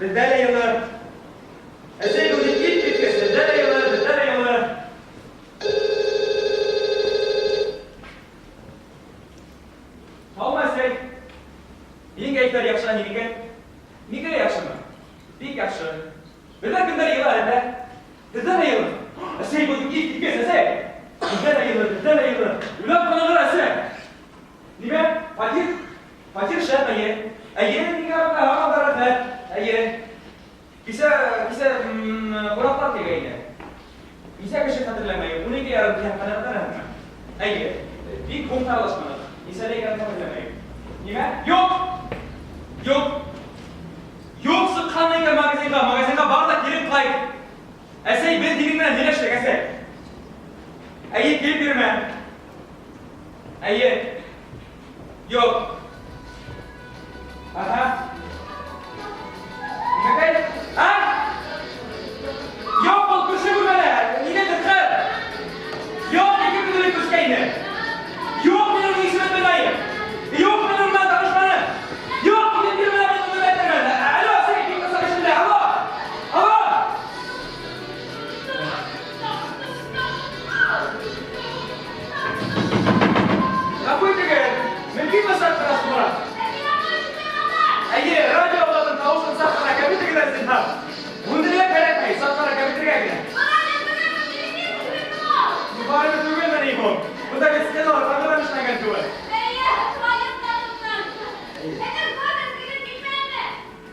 Бездә лә йылы. Әсәй бүген кит-киткеч, бездә лә йылы, бездә лә йылы. Һаумы, әсәй? Минем кәефләр яхшы, ә синеке? Минеке дә яхшымы? Бик яхшы. Бездә көннәр йылы әле дә. Бездә дә йылы. Әсәй, бүген кит-киткеч, әсәй! Бездә дә йылы, бездә дә йылы. Уйлап кына тор, әсәй! Нимә? Фатир? Фатир шәп, әйе. Әйе, миңа монда һаман да рәхәт. Әйе. Кичә, кичә кунаклар килгәйне. Ничә кеше хәтерләмәем, 12 ярым дигән канәгатьләнәһеңме? Әйе. Бик һуң таралышмадык. Ничәдә икәнен хәтерләмәем. Нимә? Юк! Юк! Юк, чыккан икән магазинга, магазинга бар да килеп кайт. Әсәй, без синең белән һөйләштек, әсәй. Әйе, килеп йөрмә. Әйе. Юк. Ага. Нимәкәй? А? Юк, ул күрше бүлмәдә. Ниндидер кыз. Юк, 2 көн элек күчкәйне. Юк, мин аның исемен белмәем. Юк, мин аның белән танышмадым. Юк, килеп йөрмә, мин моны әйтермен. Алло, син бик кызык эчендә. Алло! Алло! Гафу итегез, мөмкинме сак кына соңрак? Әйе, радио аппаратының тавышын сак кына кәметегез әле, зинһар. Сүндерергә кәрәкми, сак кына кәметергә генә. Барыбер түгелмени бу? Монда бит стеналар тамырдан эшләнгән түгел.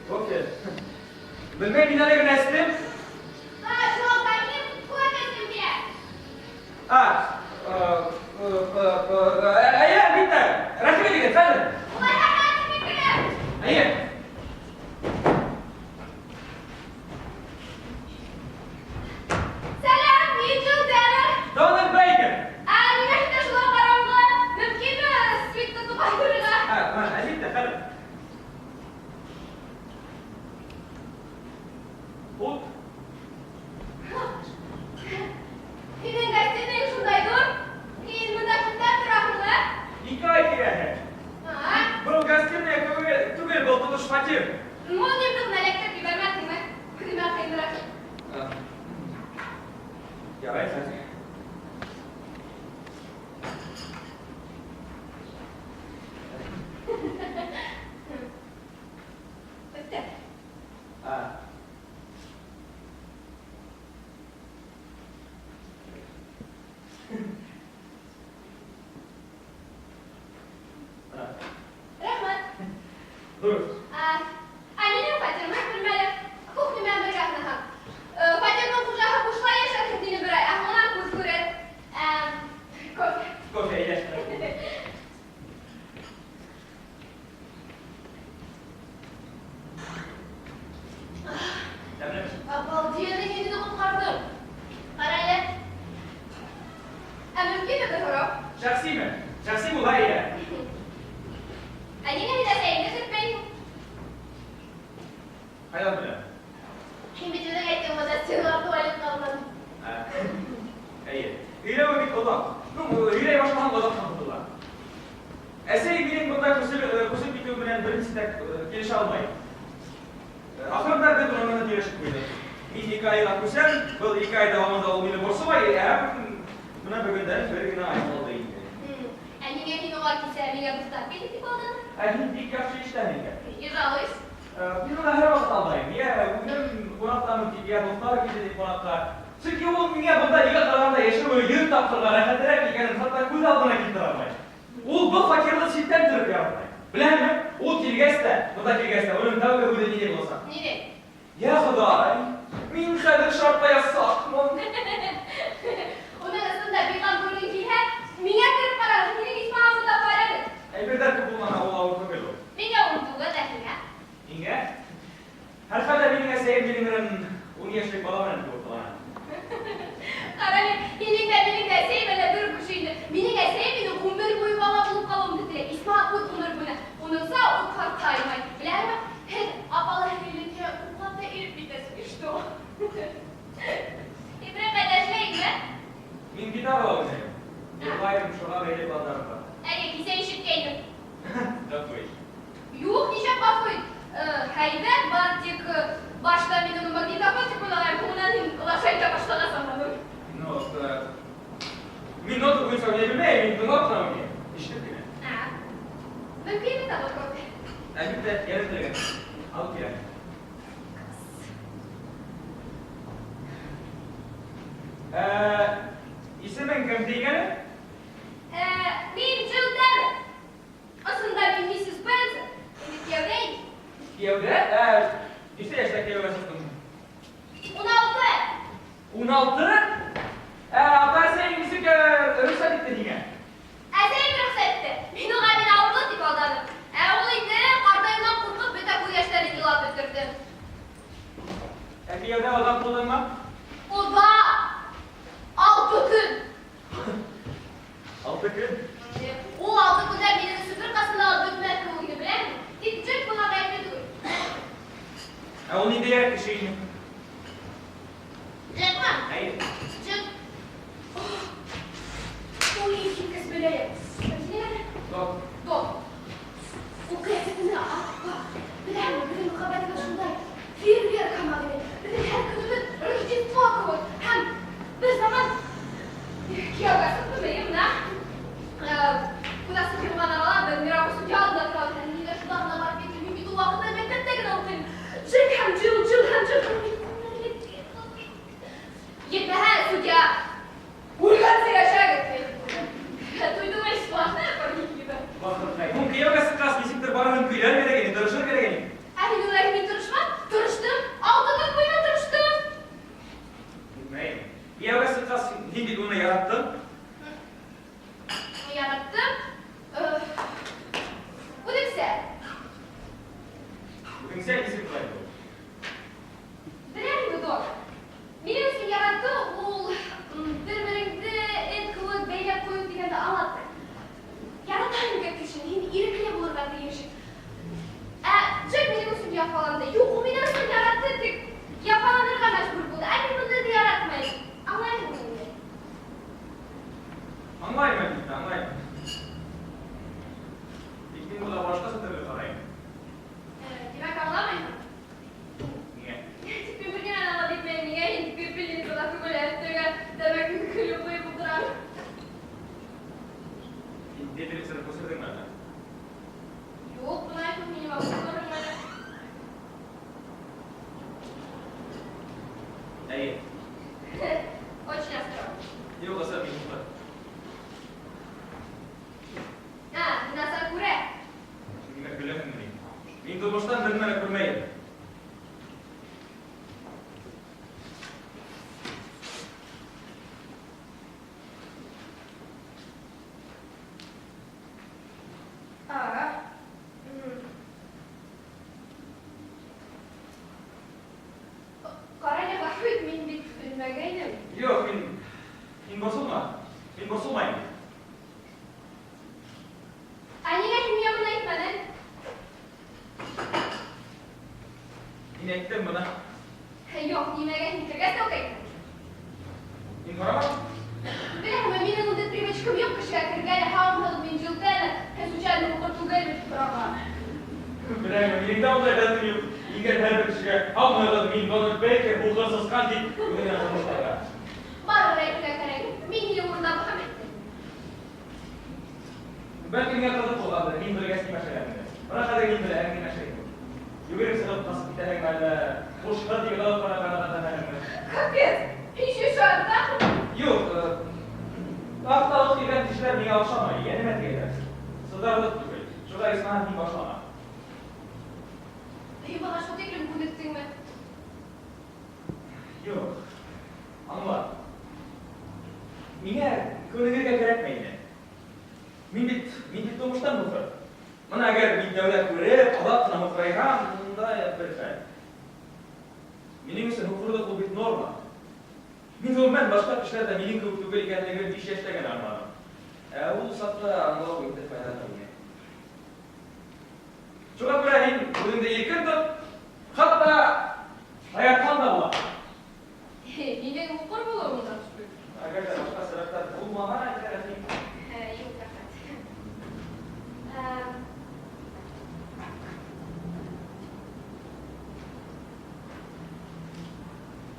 Кофе. Белмәйм, мин әле генә эчтем. А, әйе, әлбәттә. Рәхим итегез, хәзер. Әйе. Сәлам, мин Джилл Тэллор. Дональд Бейкер. Ә ниңә синдә шулай караңгы? Мөмкинме светны тукайдырырга? А, әлбәттә, хәзер. Ут. Синең гостиныең шундай зур. Син монда күптән торасыңмы? 2 ай тирәһе. А? Был гостиная түгел, түгел, был тотош фатир. Молниямне эләктереп җибәрмәссеңме? Үземә кыенрак. Ярай, хәзер. Бетте. А. Рәхмәт. Дөрес. Ә минем фатирым бер бүлмәле. Кухня белән бергә генә. Фатирның хуҗаһы бушлай яшәрсең диде бер ай, ә һуңынан күз күрер. Кофе. Кофе, әйдә. Тәмлеме? Обалденно, мин сине коткардым. Кара әле. Ә мөмкинме бер һорау? Шәхсиме? Шәхси була, әйдә. Ә нигә син әсәеңне сөртмәйсең? Кайдан беләм? Һин бит үзең әйттең, монда стеналар туалетка алынады. Әйе. Һөйләве бик озак. Ну, һөйләй башлаган озак тотыла. Әсәй минем монда күчеп китү белән беренче дә килешә алмый. Ахырында без моны килешеп куйдык. Мин 2 айга күчәм, был 2 ай дәвамында ул мине борчымай, ә менә бүгендән бер генә ай калды инде. Ә нигә һин уңа килсә, миңа дуслар килде дип алдың? Ә һин бик яхшы ишетәм икән. Не жалуюсь. Мин аны һәрвакыт алдайым. Я үзем кунактамын дип, я дуслар килде дип кунакка. Чөнки ул миңа монда өйгә караганда яшәве 100 тапкырга рәхәтрәк икәнен хәтта күз алдына китерә алмый. Ул бу фатирны читтән торып яратмый. Беләһеңме? Ул килгәч тә, монда килгәч тә, уның тәүге һүзе нинди булса? Нинди? Я Ходай, мин хәзер шартлаячакмын. Уның астында бик күргең килһә, миңа кереп кара, һинең исмагың монда порядок. Әйберләр күп булмаса, ул авыр түгел ул. Миңа ул түгел, ә һиңа. Миңа? Һәрхәлдә минем әсәем минем белән 10 яшьлек бала белән кебек кылана. Кара әле, һинең дә, минем дә әсәем әллә бер үк кеше инде. Минем әсәем минем гомер буе бала булып калуымны тели. Исмак үз гомер буена. Унысы ул картаймай. Беләһеңме, һеҙ апалы-һеңлелеккә уҡлап та иреп китәсең, и что? Ибрай кайда эшләйме? Мин гитарала уйныйм. Йырлайым, шуңа бәйле планнарым бар. Әйе, кисә ишеткәйнем. Гафу ит. Юк, ничек гафу ит? Һәйбәт бар, тик Юҡса мин белмәйем, мин тыңлап торам инде. Ишетеп кенә. Мөмкинме табып кофе? Әлбиттә, ярым теләгән. Алып киләм. Исемең кем дигәне? Мин Джилл Дэммет. Асылында мин миссис Спенсер. Инде кияүдә инде. Кияүдә? Ничә яшьтә кияүгә чыктың? 16. 16? Ата-әсәең ничек рөхсәт итте һиңә? Әсәем рөхсәт итте. Мин уға мин авырлы дип алданым. Ә ул инде картаюдан куркып бөтә күз яшьләрен елап бетерде. Ә кияүдә озак булдыңмы? Озак! 6 көн. 6 көн? Ул 6 көндә мине себер касындагы бөтмәс кебек иде, беләсеңме? Тик Джек моңа гаепле түгел. Ә ул ниндәйрәк кеше иде? Джекмы? Әйе. Джек. Ул искиткеч беләле. Док. Док. Ул кыяфәтенә ап-ак. Беләме, безнең мөхәббәтебез шундай фейерверк һымак иде. Безнең һәр көнебез Рождество кебек. Һәм бер заман кияүгә чыктым, әйе, менә. Кудасы килгән арала без мировой судья алдында торабыз. Ә нигә шунда гына барып киттем? Мин бит ул вакытта мәктәптә генә укыйм. Джек һәм Джилл, Джилл һәм Джек. Етмәһә, судья үлгәнсе яшәгез, ди. Туйдым ич, сплошная панихида. Бахыркай. Һуң кияүгә чыккач, ничектер барыһын көйләр кирәк иде, тырышыр кирәк иде. Ә мин уйлайм, мин тырышмам. Тырыштым. 6 көн буена тырыштым. Белмәйем. Кияүгә чыккач, һин бит уны яраттың. Яраттым. Үзеңсә. Үзеңсә ничек болай бу? Беләсеңме, Док? Минем өчен ярату ул бер-береңде эт кебек бәйләп кую дигәнне аңлатмый. Яратам икән кешене, һин ирекле булырга тиеш. Ә Джек минем өчен яфаланды. Юк, ул минем өчен яратты, тик яфаланырга мәҗбүр булды. Ә мин моны да яратмыйм. Аңлайсыңмы инде? Аңлайм, әлбиттә, аңлайм. Тик мин моңа башкача төрле карыйм. Димәк, аңламыйсың? Нигә? Тик мин бер генә аңлап бетмәйм, нигә һин пепельницада күңел өстәгә тәмәке көле куеп утырасың? Син пепельницаны күчердеңме әллә? Юк, моны әйтү минем авызым әле. Әйе. Очень остроумно. Юк, аса мин юкка. А, насар күрә. Син мине көләсеңмени? Мин тормыштан бер нәмә күрмәйм. Карале, гафу ит, мин бит белмәгәйнем. Юк, мин борсылма. Мин борсылмайм. Ә нигә һин миңа моны әйтмәдең? Мин әйттем моны. Юк, нимәгә һин кергәс тә үк әйттең? Мин карамадым. Беләһеңме, минем ундый привычкам юк кешегә кергәне, һаумыһыгыз, мин җилтәне, һәм случайно укыр түгелмен дип сорарга. Беләһеңме, минем дә ундай гадәтем юк. Ингән һәрбер кешегә, һаумыһыгыз, мин Дональд Бейкер, бухыр сысҡан дип, үзеңә тормышларга. Барыбер әйтергә кәрәк. Мин һинең урынында булһам әйттем. Бәлки миңа кызык булгандыр, мин белгәч нимә эшләгәнемне. Менә хәзер мин беләм, нимә эшләгәнемне. Йүгереп чыгып басып китәһең әллә, хушһыҙ дип егылып кына канатланасыңмы? Капец! Еще шарда? Юк, такталык килгән кешеләр миңа охшамай, йәнемә тигәләр. Сыдарлык түгел. Шуңа исмәгә мин башлама. Һин моңа шул тиклем күнектеңме? Юк. Аңла. Миңа күнегергә кәрәкмәй инде. Мин бит тормыштан бухыр. Моны әгәр мин тәүдә күреп, алап кына һуҡрайһам, унда бер хәл. Минең өсөн һуҡырлыҡ ул бит норма. Мин гомумән башҡа кешеләр ҙә минең кеүек түгел икәнлеген 5 йәштә генә аңланым. Ә ул саҡта аңлау инде файҙа түгел. Шуға күрә һин үҙеңде иркен тот, хатта шаяртҡан да була. Минең һуҡыр булыуым да төшкөн. Әгәр ҙә башҡа сәбәптәр булмаһа, әйтә һин. Юҡ, рәхмәт.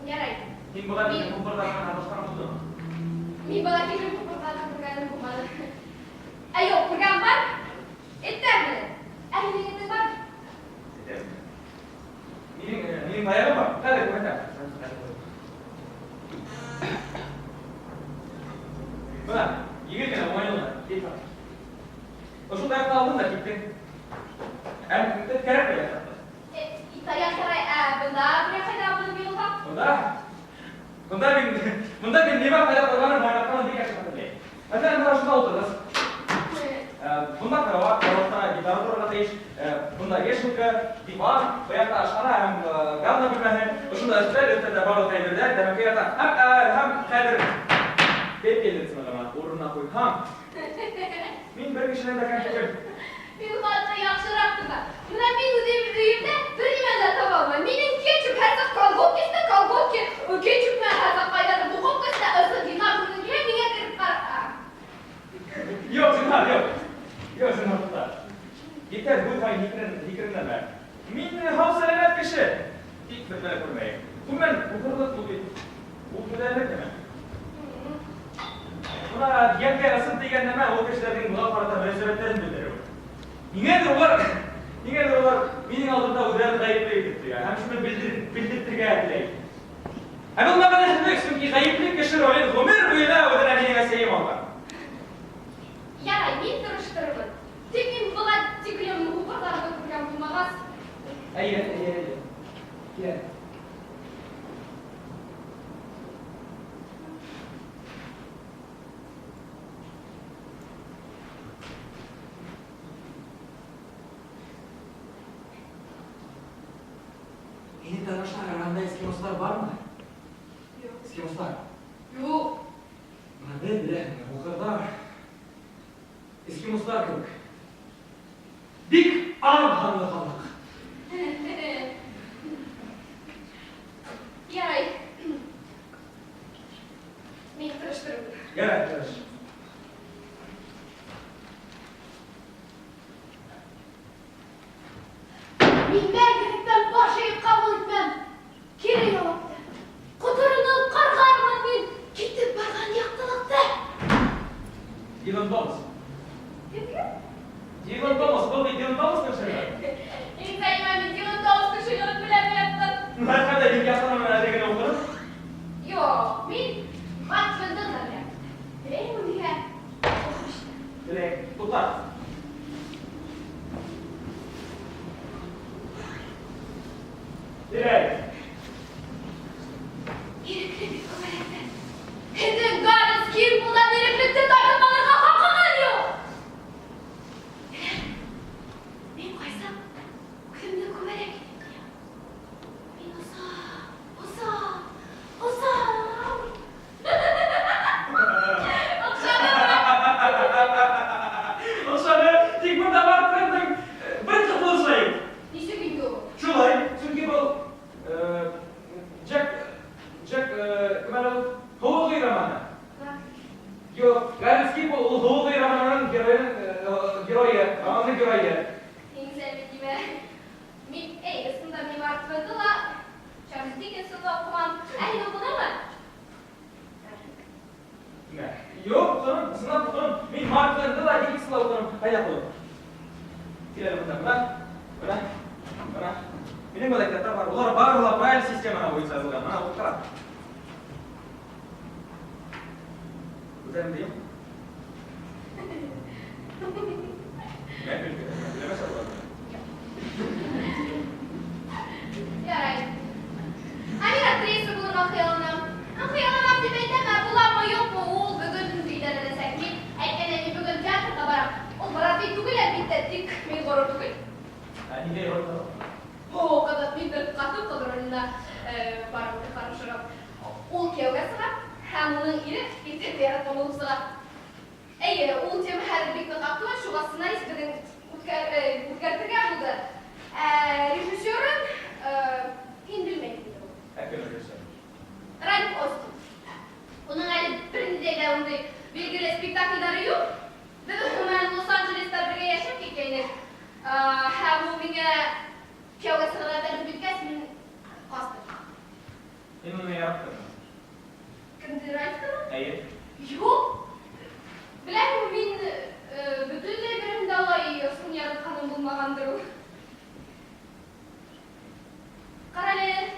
Ярай. Һин быға тиклем һуҡырҙар менән аралашҡаның булдымы? Мин быға тиклем һуҡырҙарҙы күргәнем булманы. Минең таяғым бар. Хәҙер күрһәтәм. Бына, еңел генә, уңайлы ғына. Кит. Ошо таяҡты алдың да киттең. Ә кәрәкмәй ятаҡта. Итальян сарай, ә бында берәй ҡайҙа булып йығылған? Бында? Бында мин нимә ҡайҙа торғанын, уйнатҡанын бик яҡшы хәтерләйем. Мәҫәлән, бына шунда ултырғыс. Бында карават, караватта гитара торорға тейеш. Бында вешалка, диван, был яҡта ашхана һәм ванна бүлмәһе. Ошонда өҫтәл, өҫтәлдә барлыҡ әйберҙәр, тәмәке ята. Һәм хәҙер пепельницаны ғына урынына ҡуйһаң, мин бер кешенән дә кәм түгел. Мин хатта яҡшыраҡ тотам. Бына мин үҙем өйөмдә бер нимә лә таба алмайым. Минең кетчуп һәр саҡ колготкиста, колготки, кетчуп менән һәр саҡ ҡайҙалыр духовкаһында ысын Динар күргең килә, миңә кереп ҡара. Юҡ, зинһар, юҡ. Юҡ, зинһар, туҡта. Китәр, һүҙ һайын һикеренләмә. Мин һау сәләмәт кеше. Тик бер күрмәйем. Ғөмүмән, һуҡырлыҡ ул бит. Ул түҙәрлек нәмә. Бына йәнгә ысын тейгән нәмә ул кешеләрҙең быға ҡарата мөнәсәбәттәрен белдереү. Ниңәлер улар минең алдымда үҙҙәрен ғәйепле итеп тоя һәм шуны белдертергә теләй. Ә был мәғәнәһеҙлек, сөнки ғәйепле кеше ролен ғүмер буйына үҙенә минең әсәйем алған. Ярай, мин тырыштырырмын. Тик мин быға тиклем һуҡырҙарҙы күргән булмағас. Әйе, әйе, әйе. Килә. Һинең таныштар араһында эскимостар бармы? Юҡ. Эскимостар? Юҡ. Бына беҙ беләһеңме, һуҡырҙар эскимостар кеүек. Бик аҙ һанлы халыҡ. Ярай. Мин тырыштырырмын. Ярай, тырыш. Мин мәңгелектән баш эйеп ҡабул итмәм. Кире яуапты. Ҡотороноп ҡарғармын мин китеп барған яҡтылыҡты. Дилан Томас. Кем кем? Дилан Томас, был бит Дилан Томастың шиғыры. Мин Сәлимә, мин Дилан Томастың шиғырын беләм яттым. Һәр хәлдә бик яҡшы менән әле генә уҡыным. Юҡ, мин Марк Твенды ғына беләм. Теләйһеңме миңә уҡып ишетә? Теләйем. Туҡта. Теләйем. Ирекле бит күбәләктәр. Һеҙҙең Гаррис Кимплдан иреклекте тартып алырға хаҡығыҙ юҡ. Мин ҡайсаҡ үҙемде күбәләк итеп тоям. Мин осам, осам, осам. Оҡшанымы? Оҡшаны. Тик бында Марк Твендың бер ҡыҫылышы юҡ. Нисек инде ул? Шулай, сөнки был Джек, Джек, кем әле ул? Һыуыҡ өй романы. Юҡ, Гаррис Кимпл ул һыуыҡ өй романының геройы, романдың геройы. Һин сәлмә тимә. Мин, эй, ысында мин Марк Твенды ла, Чарльз Диккенсны ла уҡымам. Ә һин уҡыныңмы? Нимә? Юҡ, уҡыным, ысынлап уҡыным. Мин Марк Твенды ла, Диккенсны ла уҡыным. Ҡайҙа ҡуйҙың? Кил әле бында, бына, бына, бына. Минең бында китаптар бар. Улар бары ла Брайль системаһы буйынса яҙылған. Бына, уҡып ҡара. Күҙҙәреңде йом. Мә, көлкө. Теләмәсә була. Ярай. Ә мин актриса булырға хыялланам. Хыялланам тип әйтәм, ә буламы, юҡмы, ул бөгөн билдәләнәсәк. Мин әйткәндәй, мин бөгөн театрға барам. Ул Бродвей түгел, әлбиттә, тик мин ғорур түгел. Ә ниндәй роль бар? О, ҡыҙыҡ, мин бер ҡатын-ҡыҙ роленә барып ҡарашырым. Ул кейәүгә сыға, һәм уның ире иртән яратҡан булып сыға. Эйе, ул тема хәҙер бик ныҡ актуаль, шуға сценарист беҙҙең үҙгәртергә булды. Режиссерын һин белмәйһең инде ул. Ә кем режиссер? Ральф Остин. Уның әле бер ниндәй ҙә ундай билгеле спектаклдәре юҡ. Беҙ уның менән Лос-Анджелеста бергә йәшәп киткәйнек. Һәм ул миңә кейәүгә сығырға тәҡдим иткәс, мин ҡастым. Һин уны яраттыңмы? Кемде, Ральфтымы? Эйе. Юҡ. Беләһеңме, мин бөтөнләй береһен дә улай ысын яратҡаным булмағандыр ул. Ҡара әле.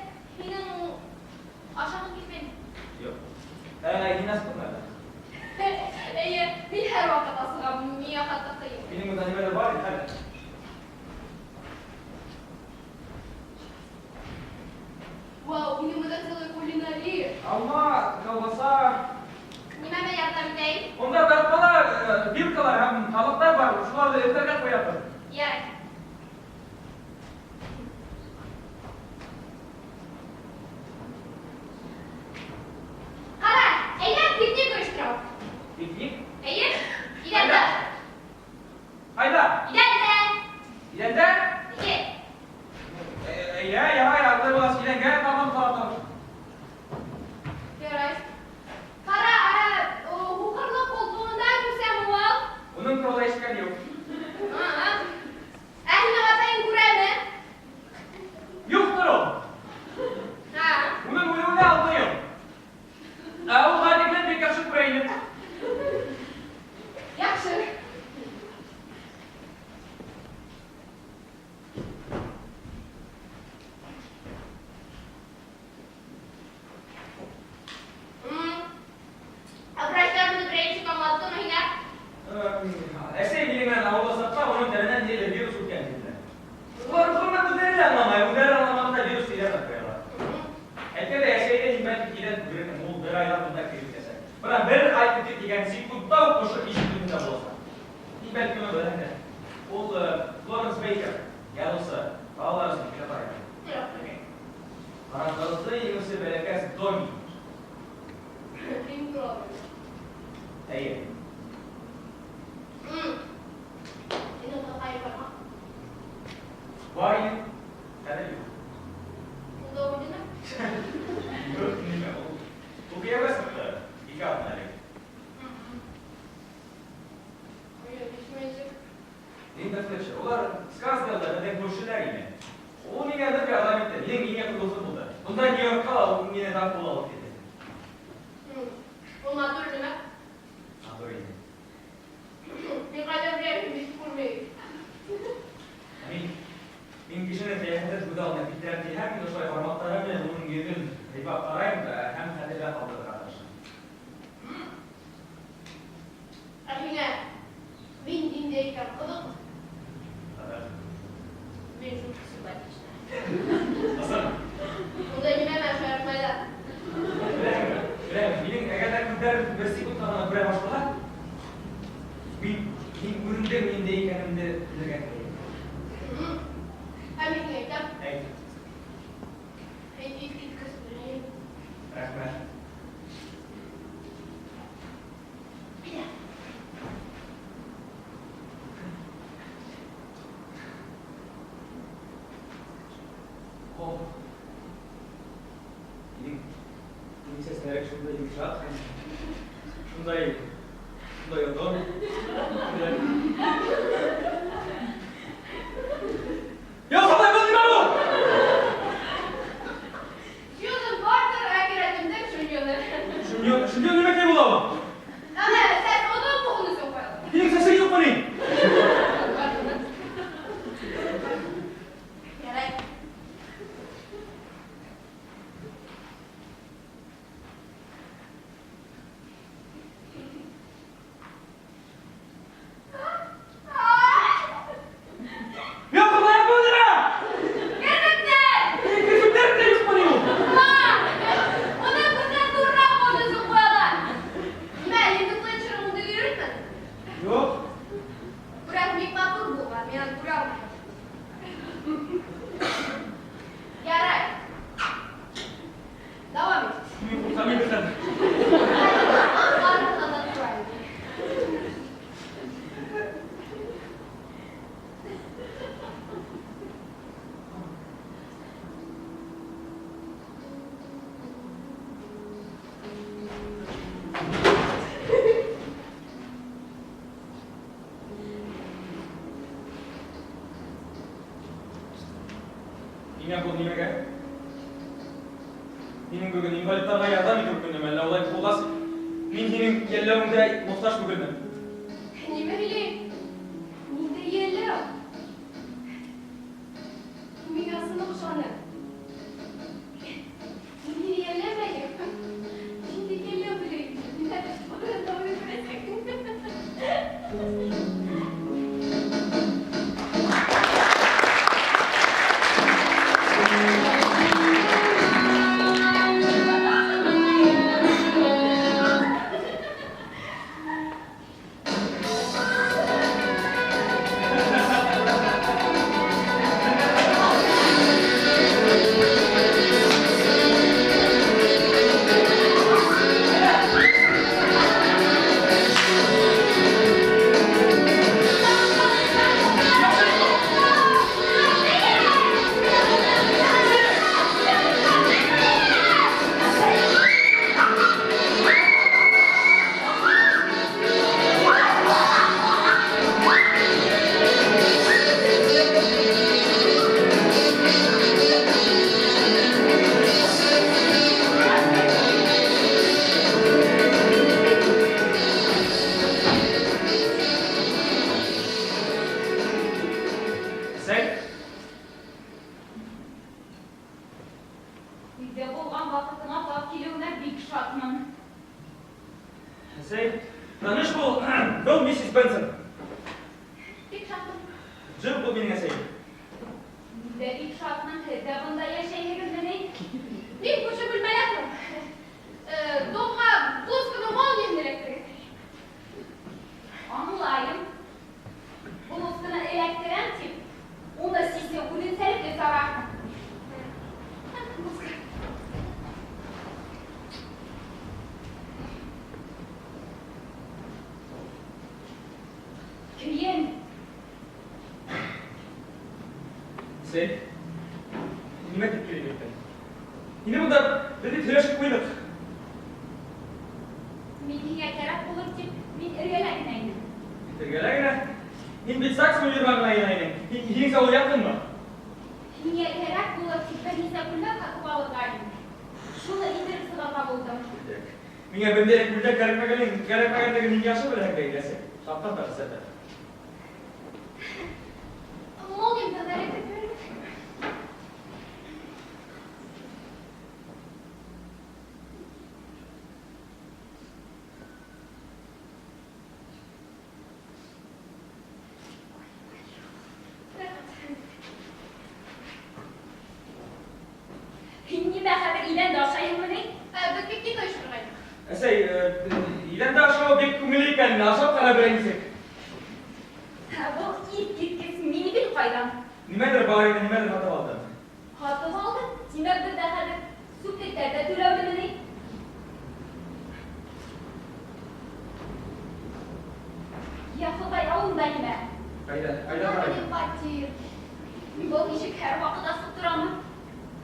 Алма, колбаса. Нимәмә ярҙам итәйем? Унда тартмалар, вилкалар һәм табаҡтар бар. Шуларҙы өҫтәлгә ҡуябыҙ. Ярай. Ҡара, әйҙә пикник ойошторабыҙ. Пикник? Эйе, иҙәндә. Ҡайҙа? Иҙәндә. Иҙәндә? Эйе. Әйҙә, ярай, улай булғас иҙәнгә табан таратабыҙ. Ярай. Ҡара, һуҡырлыҡ ҡултығында күсәме ул? Уның турала ишеткән юҡ. Ә һинең атайың күрәме? Юҡтыр ул. Уның үлеүенә 6 йыл. Ә ул ғәҙәттән бик яҡшы күрә ине. Яҡшы. Ә врачтар быны берәй нисек аңлаттымы һиңә? Әсәй минең менән ауылға сыҡһа, уның тәненән ниндәйҙер вирус үткән тиҙәр. Улар ғөмүмән үҙҙәре лә аңламай, үҙҙәре аңламағанда вирус тиҙәр ҙә ҡуялар. Әйткәндәй, әсәйҙе һин бәлки тиҙҙән күрерһең, ул бер айҙан бында килеп етәсәк. Бына бер ай көтөп тигән секундта уҡ ошо ишек төбөндә буласаҡ. Һин бәлки уны беләһең дә. Ул Флоренс Бейкер, яҙыусы, балалар өсөн китаптар яҙа. Юҡ, белмәйем. Ҡараңғылыҡты еңеүсе бәләкәс Томми. Мин турала беләм. Эйе. Һинең атаҡайың бармы? Бар ине, хәҙер юҡ. Ул да үлдеме? Юҡ, нимә, ул кейәүгә сыҡты, 2 аҙна элек. Линда Флетчер, улар Скарсделда беҙҙең күршеләр ине. Ул миңә ныҡ ярҙам итте, минең иң яҡын дуҫым булды. Бында Нью-Йоркҡа ла ул мине тап ҡул алып китте. Ул матур инеме? Матур ине. Мин ҡайҙан беләм, мин күрмәйем. Мин кешенең ҡиәфәтен күҙ алдына килтерәм тиһәм, мин ошолай бармаҡтары менән уның йөҙөн һыйпап ҡарайым да һәм хәтерҙә ҡалдырырға тырышам. Ә һиңә мин ниндәй икән, ҡыҙыҡмы? Ҡыҙыҡ. Мин жутко симпатичная. Ысын. Унда нимә менән шаяртмайҙар? Беләһеңме? Беләһеңме? Минең әгәр ҙә күҙҙәрем бер секундҡа ғына күрә башлаһа, мин үҙемдең ниндәй икәнемде белергә теләйем. Ә мин һиңә әйтәм. Әйт. Һин иҫ киткес беләһең. Рәхмәт. Әйҙә. О. Минең сәстәрем шундай йомшаҡ һәм шундай оҙон. Я Хоҙай, был нимә был? Сьюзен Портер әкиәтемдең шуньоны. Шуньон, шуньон нимәкәй була ул? Ана, сәс оҙон булһын өсөн ҡуялар. Һинең сәсең юҡмы ни? Ярай. Я Хоҙай, был нимә? Керпектәр! Һинең керпектәрең дә юҡмы ни ул? Бар! Уны күҙҙән ҙурыраҡ булһын өсөн ҡуялар. Нимә, Линда Флетчер ундайҙы өйрәтмәне? Юҡ. Күрәм, бик матур булған, мин аны күрә алмайым. Ярай. Дауам ит. Мин ҡурҡам инде хәҙер. Барыһына да тура инде. Ниңә был нимәгә? Минең бөгөн инвалидтарға ярҙам итеү көнөм, әллә улай булғас, мин һинең йәлләүеңдә мохтаж түгелмен. Нимә һөйләйем? Ниндәй йәлләү? Һин миңә ысын оҡшаның. Мин һине йәлләмәйем. Ниндәй йәлләү беләйем? Мин әле бөгөн күрәсәкмен. Өйҙә булған ваҡытыңа тап килеүенә бик шатмын. Әсәй, таныш бул, был миссис Бенсон. Бик шатмын. Джилл, был минең әсәйем. Мин дә бик шатмын, һеҙ ҙә бында йәшәйһегеҙме ни? Мин күрше бүлмәлә торам. Домға блузканы молнияһын эләктерегеҙ. Аңлайым. Блузканы эләктерәм тип, уны сисеү үҙенсәлекле сара. Блузка. Кейем. Әсәй, нимә тип килеп еттең? Инде бында беҙ бит һөйләшеп ҡуйҙыҡ. Мин һиңә кәрәк булыр тип, мин эргәлә генә инем. Эргәлә генә? Һин бит ЗАГС универмагына гына инең. Һинеңсә ул яҡынмы? Һиңә кәрәк булыр тип бер нисә күлмәк һатып алырға инем. Шуны индереп сығырға булдым. Күлдәк. Миңә бындай күлдәк кәрәкмәгәнлеген һин яҡшы беләһең дә инде, әсәй. Шаптан да рөхсәт ит. Молниямды да эләктереп бирегеҙ. Һин нимә хәҙер иҙәндә ашайһыңмы ни? Беҙ пикник ойошторғайныҡ. Әсәй, иҙәндә ашау бик күңелле икән, ашап ҡара берәй нисек. Был иҫ киткес мебель ҡайҙан? Нимәлер бар ине, нимәлер һатып алдым. Һатып алдың? Тимәк, беҙҙә хәҙер сүплектәр ҙә түләүлеме ни? Йә Хоҙай, ә унда нимә? Ҡайҙа? Ҡайҙа Бына ҡарай? минең фатир. Был ишек һәр ваҡыт асыҡ торамы?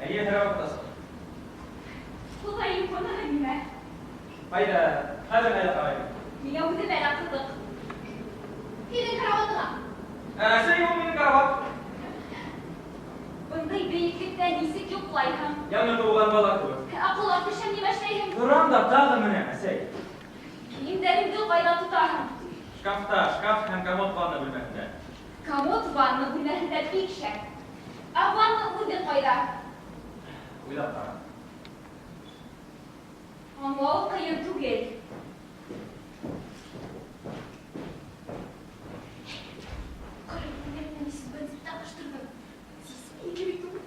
Эйе, һәр ваҡыт асыҡ. Хоҙайым, быныһы нимә? Ҡайҙа? Хәҙер ҡайҙа ҡарайым? Миңә үҙемә лә ҡыҙыҡ. Һинең караватыңа. Әсәй, ул минең карават. Бындай бейеклектә нисек йоҡлайһың? Яңы тыуған бала кеүек. Ә ҡолап төшһәң нимә эшләйһең? Торам да тағы менәм, әсәй. Кейемдәреңде ҡайҙа тотаһың? Шкафта, шкаф һәм комод ванна бүлмәһендә. Комод ванна бүлмәһендә бик шәп. Ә ванна үҙе ҡайҙа? Уйлап ҡара. Аңлауы ҡыйын түгел. Ҡара, күлмәкне миссис Бенсон тағыштырҙым. Сисмәй бит ул.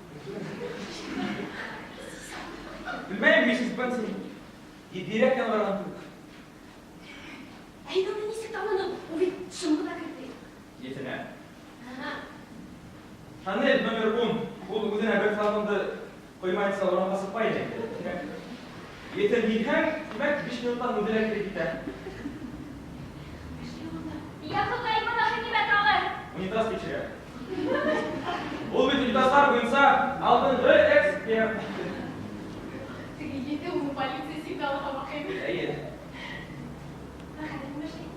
Белмәйем, миссис Бенсон етдирәк яңғыраған кеүек. Ә һин уны нисек таның? Ул бит шым ғына керҙе. Етенә. Ага. Шанель номер 10. Ул үҙенә бер флаконды ҡоймайынса урамға сыҡмай инде. Етен һиҙһәң, тимәк, 5 минуттан үҙе лә килеп китә. Йә Хоҙай, быныһы нимә тағы? Унитаз тикшерә. Ул бит унитазлар буйынса алдынғы эксперт. Теге ете уны полиция сигналы һымаҡ ине. Эйе. Хәҙер нимә эшләй?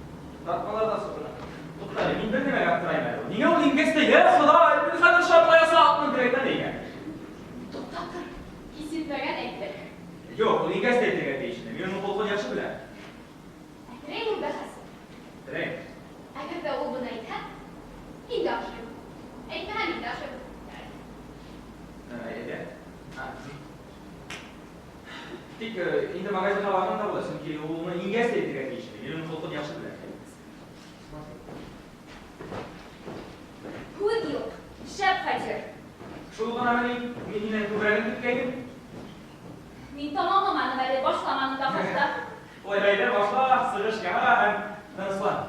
Тартмалар ҙа суҡына. Туҡта әле, мин бер нәмәгә аптырайым әле. Ниңә ул ингәс тә, йә Хоҙай, мин хәҙер шартлаясаҡмын тип әйтә нигә? Туҡтап тор. Киҫетмәгән әйтер. Юҡ, ул ингәс тә әйтергә тейеш ине. Мин уның холҡон яҡшы беләм. Ә теләйһең бәхәс? Теләйем. Әгәр ҙә ул быны әйтһә, мин дә ашайым. Әйтмәһә, мин дә ашайым. Әйҙә. Тик инде магазинға барғанда була, сөнки ул уны ингәс тә әйтергә тейеш ине. Мин уның холҡон яҡшы беләм. Һүҙ юҡ, шәп фатир. Шул ғынамы ни? Мин һинән күберәген көткәйнем. Мин тамамламаным әле, башламаным да хатта. Улай әйҙә, башла, сығыш яһа һәм тыныслан.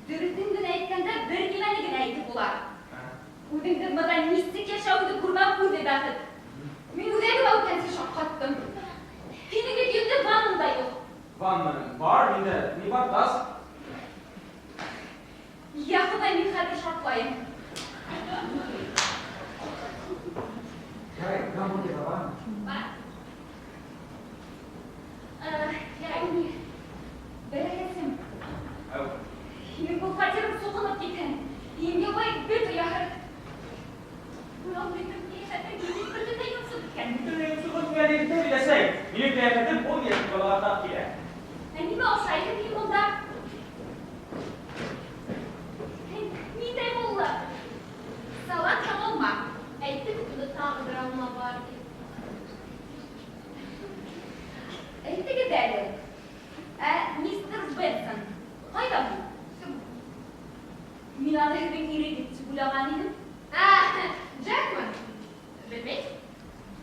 Дөрөҫөн генә әйткәндә, бер нимәне генә әйтеп була. Үҙеңдең бында нисек йәшәүеңде күрмәү үҙе бәхет. Мин үҙәгемә үткәнсе шаҡ ҡаттым. Һинең бит йөҙлө ваннаң да юҡ. Ванна бар, миндә ни бар, тас. Йә Хоҙай, мин хәҙер шартлайым. Ярай, гамбургер бар. Бар. Ярай, ни? Берәһем. Әү. Һинең был фатирың суҡынып китһен. Һиңә бай бөтә яһыр. Урал бөтөн кәйефәтең бөтөн бөтөнләй йонсоп киткән. Бөтөнләй йонсоп киткән егеттәр бит, әсәй. Минең кәйефәтем ун йәшлек балаға тап килә. Ә нимә ашайһың һин унда? Һин ниндәй мулла? Салат һәм алма. Әйтте бит, унда тағы бер алма бар тип. Әйтегеҙ әле, ә мистер Бенсон ҡайҙа һуң? Мин аны һеҙҙең ирегеҙ тип уйлаған инем. Ә, Джекмы? Белмәйем.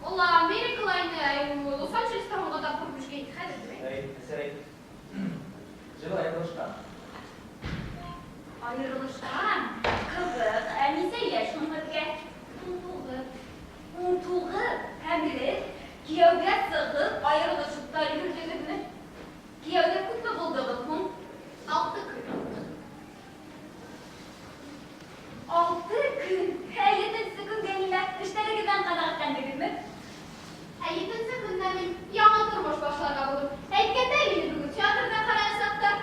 Ул Америкала ине, ә ул Лос-Анджелеста һуңғы тапҡыр күрешкән хәҙер белмәйем. Әй, әсәй. Джилл айырылышҡан. Айырылышҡан? Ҡыҙыҡ, ә нисә йәш һуң һеҙгә? 19. 19? Һәм һеҙ кейәүгә сығып айырылышып та өлгөрҙөгөҙмө? Кейәүҙә күпме булдығыҙ һуң? 6 көн. 6 көн? Ә етенсе көнгә нимә? Эштәрегеҙҙән ҡәнәғәтләндегеҙме? Ә етенсе көндә мин яңы тормош башларға булдым. Әйткәндәй, мине бөгөн театрҙа ҡараясаҡтар.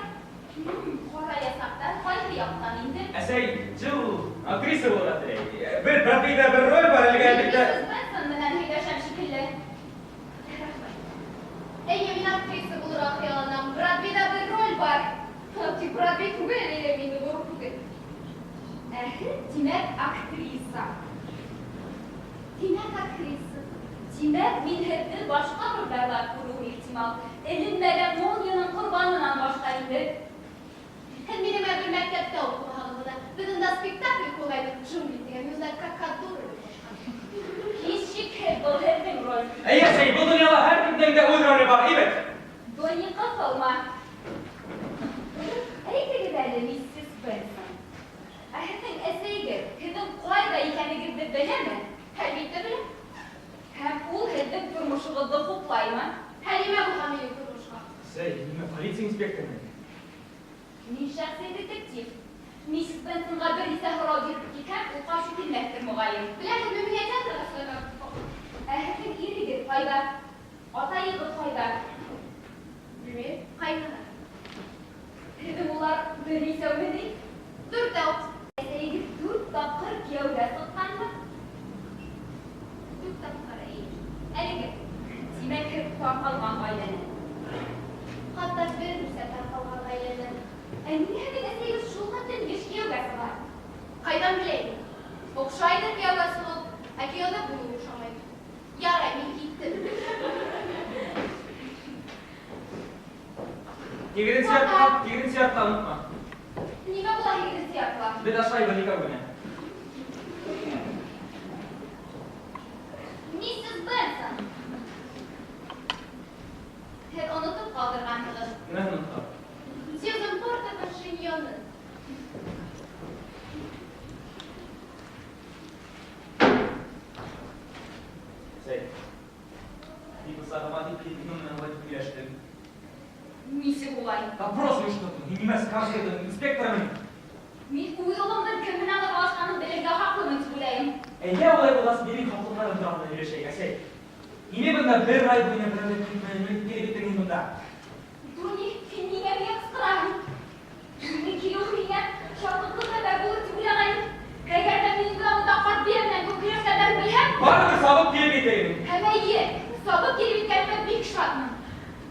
Ҡараясаҡтар ҡайһы яҡтан инде? Әсәй, Джилл актриса булырға теләй. Бер Бродвейҙа бер роль бар әлегә, әлбиттә. Миссис Бенсон менән һөйләшәм шикелле. Рәхмәт. Әйе, мин актриса булырға хыялланам. Бродвейҙа бер роль бар. Тик Бродвей түгел, әле мин ҙур түгел. Ә һеҙ, тимәк, актриса. Тимәк, актриса. Тимәк, мин һеҙҙе башҡа ролдәрҙә күреүем ихтимал. Эленмәгән молнияның ҡорбанынан башҡа инде. Һеҙ минең менән бер мәктәптә уҡымаһағыҙ ғына. Беҙ унда спектакль ҡуйғайныҡ, джунгли тигән. Мин унда какадура дип ҡушҡан. Һис шикһеҙ, был һеҙҙең роль. Әйе, әсәй, был донъяла һәр кемдең дә үҙ роле бар, әйбәт. Донни, ҡыҫылма. Әйтегеҙ әле, миссис Бенсон. Ә һеҙҙең әсәйегеҙ һеҙҙең ҡайҙа икәнегеҙҙе беләме? Әлбиттә белә. Һәм ул һеҙҙең тормошоғоҙҙо хуплаймы? Һә, нимә булған минең тормошҡа? Әсәй, нимә полиция инспекторы? Мин шәхси детектив. Миссис Бенсонға бер нисә һорау биреп китһәм, ул ҡаршы килмәҫтер моғайын. Беләһеҙме, миңә театрға сығырға. Ә һеҙҙең ирегеҙ ҡайҙа? Атайығыҙ ҡайҙа? Белмәйем, ҡайҙа? Һеҙҙең улар бер нисәүме ни? Дүртәү. Әсәйегеҙ 4 тапҡыр кейәүгә сыҡҡанмы? 4 тапҡыр, эйе. Әлеге, тимәк, һеҙ тарҡалған ғаиләнән. Хатта бер нисә тарҡалған ғаиләнән. Ә ниңә һеҙҙең әсәйегеҙ шул хәтлем йыш кейәүгә сыға? Ҡайҙан беләйем? Оҡшайҙыр кейәүгә сығыу, ә кейәүҙә булыу оҡшамай. Ярай, мин киттем. Һигеҙенсе ятла, һигеҙенсе ятла, онотма. Нимә була һигеҙенсе ятла? Беҙ ашайбыҙ икәү генә. Миссис Бенсон. Һеҙ онотоп ҡалдырғанһығыҙ. Нимәһен онотҡан? Сьюзен Портерҙың шиньоны. Әсәй, мин бысағыма тип килдем, менән улай тип һөйләштем. Нисек улай? Допрос ойошторҙом. Мин нимә скажем, инспекторым? Мин үҙ улымдың кем менән аралашҡанын белергә хаҡлымын тип уйлайым. Әйҙә улай булғас, минең хаҡлыҡтарым тураһында һөйләшәйек, әсәй. Нимә бында бер ай буйына берәүҙе көтмәй, килеп еттең һин бында? Донни, һин ниңә миңә ҡысҡыраһың? Минең килеүем һиңә шатлыҡлы хәбәр булыр тип уйлағайным. Әгәр ҙә минең бында ҡарт бейә менән күп һөйләшкәндәрен белһәм, Барыбер сабып килеп етәйем. Һәм эйе, сабып килеп еткәнемә бик шатмын.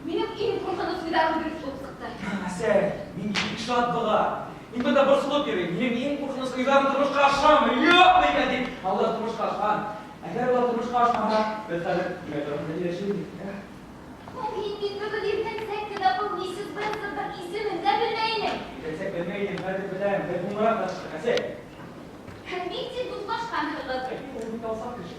Минең иң ҡурҡыныс уйҙарым дөрөҫ булып сыҡты. Әсәй, мин бик шат быға. Мин бында борсолоп йөрөйөм. Минең иң ҡурҡыныс уйҙарым тормошҡа ашамы, юҡмы икән тип. Ә улар тормошҡа ашҡан. Әгәр улар тормошҡа ашмаһа, беҙ хәҙер нимә тураһында һөйләшер инек? Һуң һин бит бөгөн иртәнсәк кенә был миссис Бенсондың исемен дә белмәй инең. Иртәнсәк белмәй инем, хәҙер беләм. Беҙ һуңыраҡ таныштыҡ, әсәй. Һәм бик тиҙ дуҫлашҡанһығыҙ. Әй, ул бит алсаҡ кеше.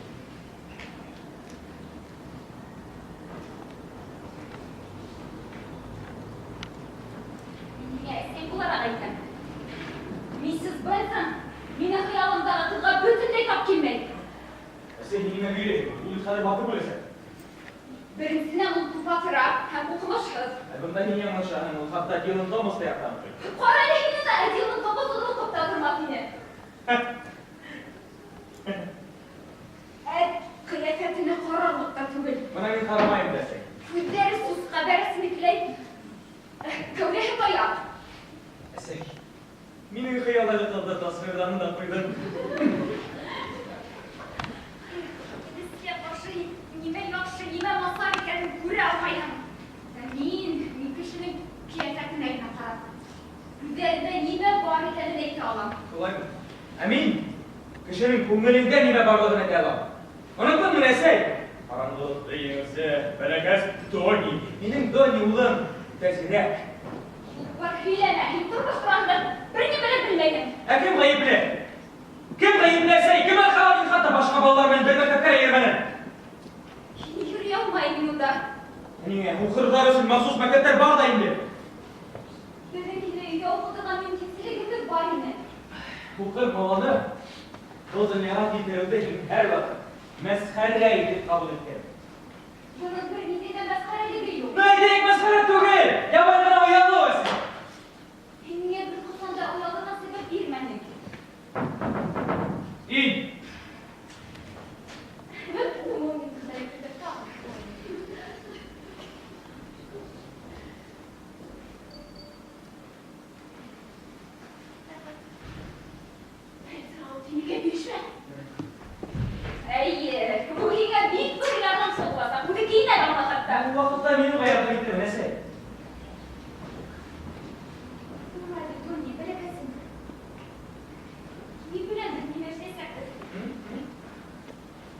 Мин һиңә әсәй булараҡ әйтәм. Миссис Бенсон минең хыялымдағы ҡыҙға бөтөнләй тап килмәй. Әсәй, һин нимә һөйләйһең? Ул бит хәҙер батыр бүләсәк. Беренсенән ул тупаҫыраҡ һәм уҡымышһыҙ. Ә бында һин яңылышаһың, ул хатта Дилан Томасты яҡтан уҡый. Ҡара әле һин уны, ә Дилан Томас уны уҡып та тормаҫ ине. Ә ҡиәфәтенә ҡарарлыҡ та түгел. Бына мин ҡарамайым да, әсәй. Күҙҙәре сусҡа бәрәсенекеләй, кәүҙәһе таяҡ. Әсәй, минең хыялдағы ҡыҙҙы тасвирланы да ҡуйҙың. Беҙгә ҡаршы нимә яҡшы, нимә насар икәнен күрә алмайһың. Ә мин кешенең ҡиәфәтенә генә ҡарап, күҙҙәрендә нимә бар икәнен әйтә алам. Шулаймы? Ә мин кешенең күңелендә нимә барлығын әйтә алам. Оноттоңмо, әсәй? Ҡараңғылыҡты еңеүсе бәләкәс Дони. Минең Дони улым, үтә зирәк. Юҡ-бар һөйләмә, һин тормош тураһында бер нимә лә белмәйһең. Ә кем ғәйепле? Кем ғәйепле, әсәй? Кем арҡала мин хатта башҡа балалар менән бер мәктәпкә лә йөрөмәнем? Һин йөрөй алмай инең унда. Ә ниңә? Һуҡырҙар өсөн махсус мәктәптәр бар ҙа инде. Беҙҙең һине өйҙә уҡытырға мөмкинселегебеҙ бар ине. Һуҡыр баланы был донъяға килтереүҙе һин һәр ваҡыт мәсхәрә итеп ҡабул иткән. Бының бер ниндәй ҙә мәсхәрәлеге юҡ. Ну, әйтәйек, мәсхәрә түгел! Ябай ғына оялыу өсөн. Һин миңә бер ҡасан да оялырға сәбәп бирмәнең. Ин! Эйе, был һиңә бик ҙур ярҙамсы буласаҡ. Үҙе кейенә лә ала хатта. Ул ваҡытта минең аяғым китте, әсәй. Тор әле, Тони, бәләкәсем. Ни белән беҙ нимә эшләйәсәкбеҙ?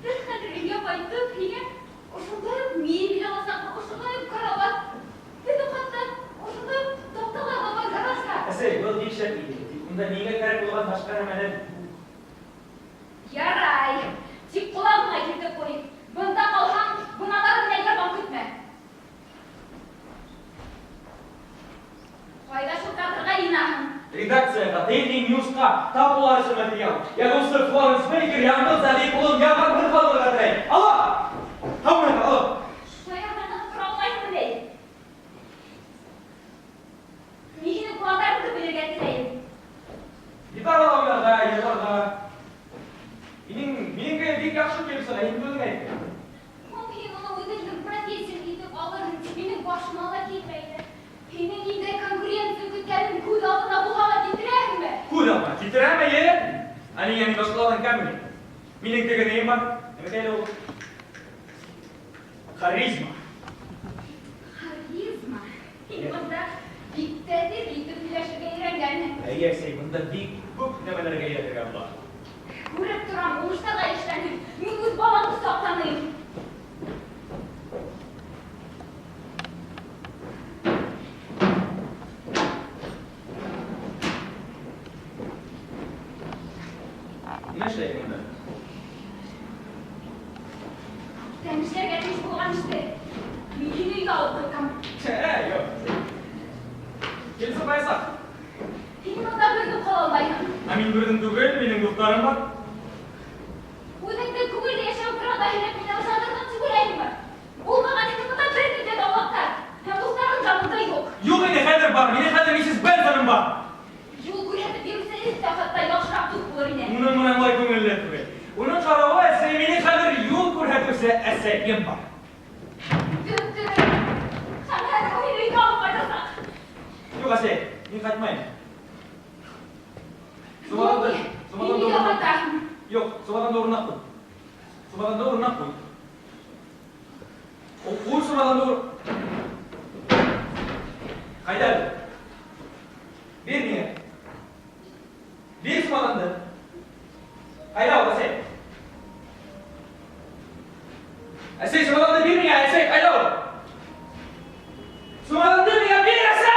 Беҙ хәҙер өйгә ҡайтып, һиңә ошондай уҡ мебель аласаҡбыҙ, ошондай уҡ карават. Беҙҙең хатта ошондай уҡ таҡталар ҙа бар гаражда. Әсәй, был бик шәп идея. Тик унда миңә кәрәк булған башҡа нәмәләр юҡ. Ярай, тик ҡолағыңа килтереп ҡуй. Бында ҡалһаң, быналары менән ярҙам көтмә. Ҡайҙа шылтыратырға йыйынаһың? Редакцияға, Daily Newsҡа тап улар өсөн материал. Яҙыусы Флоренс Бейкер яңғыҙ сәби ҡулын яңғыҙ ҡалдырырға теләй. Алло! Һаумыһығыҙ, алло! Шаярғандан тора алмайһыңмы ни? Мин һинең пландарыңды белергә теләйем. Гитарала уйнарға, йырларға. Минең бик яҡшы килеп сыға, һин үҙең әйт. Һуң һин уны үҙеңдең профессияң итеп алырһың тип минең башыма ла килмәй. Һине ниндәй конкуренция көткәнен күҙ алдына булһа ла килтерәһеңме? Күҙ алдына килтерәм, эйе. Ә ниңә мин башҡаларҙан кәмме ни? Минең теге нейем бар? Нимәкәй әле ул? Харизма. Харизма? Һин бында бик тәҙер итеп һөйләшергә өйрәнгәнһең. Эйе, әсәй, бында бик күп нәмәләргә өйрәтергә була. Күреп торам, уңыштарға эшләнең. Мин үҙ баламды саҡланыйм. Нимә эшләйһең унда? Күптән эшләргә тейеш булған эште. Мин һине өйгә алып ҡайтам. Юҡ. Килеп сыҡмаясаҡ. Һин бында бер үҙең ҡала алмайһың. Ә мин бер үҙем түгел, минең дуҫтарым бар. Үҙеңдең күңелле йәшәү тураһында һөйләп мине ышандырҙың тип уйлайһыңмы? Булмаған һинең бында бер кем дә даулаҡта. Һәм дуҫтарың да бында юҡ. Юҡ инде, хәҙер бар. Минең хәҙер миссис Бенсоным бар. Юл күрһәтеп йөрөүсе эт тә хатта яҡшыраҡ дуҫ булыр ине. Уның менән улай күңелле түгел. Уның ҡарауы, әсәй, минең хәҙер юл күрһәтеүсе әсәйем бар. Дөп-дөрөҫ. Һәм хәҙер ул һине өйгә алып ҡайтасаҡ. Юҡ, әсәй, мин ҡайтмайым. Сумаҙанды, сумаҙанды Мин өйгә урынына ҡайтам. Юҡ, сумаҙанды урынына ҡуй. Сумаҙанды урынына ҡуй. Ҡуй сумаҙанды ур- Ҡайҙа әле? Бир миңә. Бир сумаҙанды. Ҡайҙа ул, әсәй? Әсәй, сумаҙанды бир миңә, әсәй, ҡайҙа ул? Сумаҙанды миңә бир, әсәй!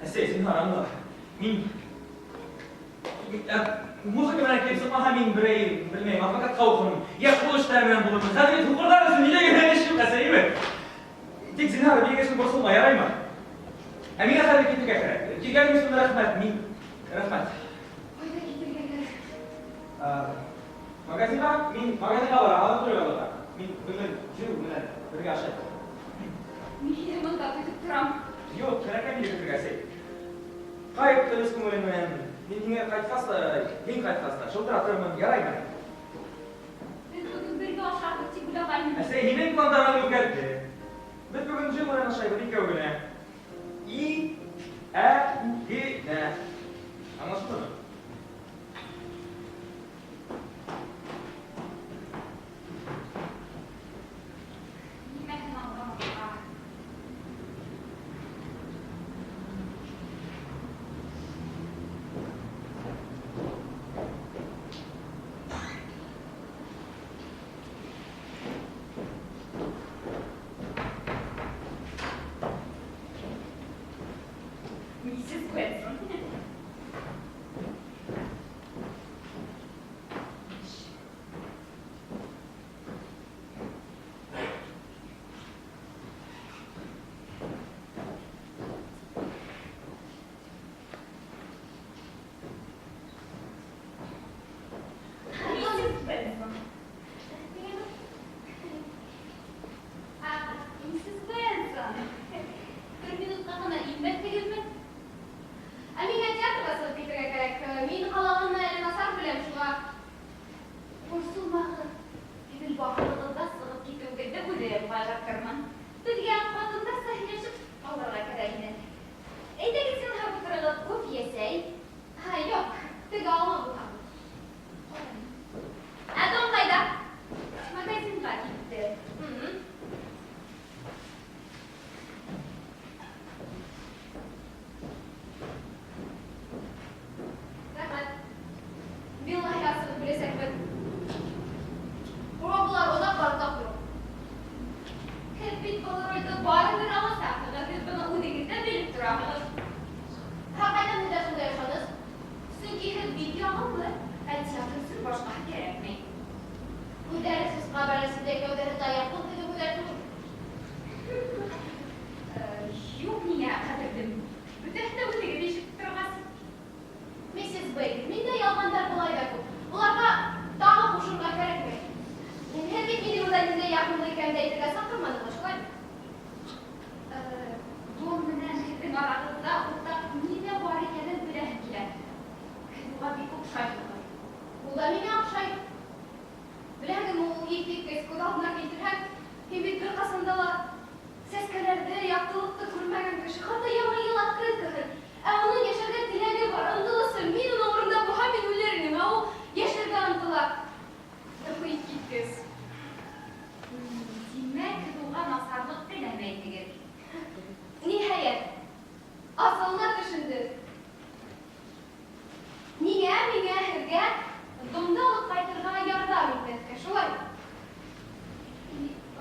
Әсәй, зинһар, аңла. Мин музыка менән килеп сыҡмаһа, мин берәй, белмәйем, адвокатҡа уҡырмын. Йә ҡул эштәре менән булырмын. Хәҙер бит һуҡырҙар өсөн ниндәй генә эш юҡ, әсәй, әйме? Тик зинһар, минең өсөн борсолма, яраймы? Ә миңә хәҙер китергә кәрәк. Килгәнең өсөн рәхмәт, мин рәхмәт. Ҡайҙа китергә кәрәк? Магазинға, мин магазинға барам, аҙыҡ түлек алырға. Мин бөгөн Джил менән бергә ашайым. Мин һине бында көтөп торам. Юҡ, кәрәкмәй мине көтөргә, әсәй. Ҡайт тыныс күңелең менән. Мин һиңә ҡайтҡас та, һин ҡайтҡас та шылтыратырмын, яраймы? Беҙ бөгөн бергә ашарбыҙ тип уйлағайным. Әсәй, һинең пландарың үҙгәрҙе. Беҙ бөгөн Джил менән ашайбыҙ икәү генә. И, ә, генә. Аңлашылдымы? Нимәһен аңламаҫҡа? Был ролде барыбер аласаҡһығыҙ, һеҙ быны үҙегеҙ ҙә белеп тораһығыҙ. Һә, ҡайҙан һеҙҙә шундай ышаныс? Сөнки һеҙ бик яғымлы, ә театр өсөн башҡаһы кәрәкмәй. Күҙҙәре сусҡа бәрәсендәй, кәүҙәһе таяҡ, был һеҙҙең күҙҙәр түгел. Юҡ, миңә ҡәҙерлем. Бөтәһен дә үҙегеҙ ишетеп торғас. Миссис Бейкер, миндә ялғандар былай ҙа күп. Уларға тағы ҡушырға кәрәкмәй. Һеҙ бит минең унда ниндәй яғымлы икәнде әйтергә саҡырманығыҙ, шулаймы? Дон менән һеҙҙең арағыҙҙа уртаҡ нимә бар икәнен беләһем килә. Һеҙ уға бик оҡшайһығыҙ. Ул да миңә оҡшай. Беләһегеҙме, ул иҫ киткес, күҙ алдына килтерһәң, һин бит бер ҡасан да ла сәскәләрҙе, яҡтылыҡты күрмәгән кеше, хатта Яңы йыл открыткаһын. Ә уның йәшәргә теләге бар, ынтылышы. Мин уның урынында булһам, мин үлер инем, ә ул йәшәргә ынтыла. Иҫ киткес. Тимәк, һеҙ уға насарлыҡ теләмәйһегеҙ. Ниһайәт, асылына төшөндө. Ниңә миңә һеҙгә Донды алып ҡайтырға ярҙам итмәҫкә, шулай?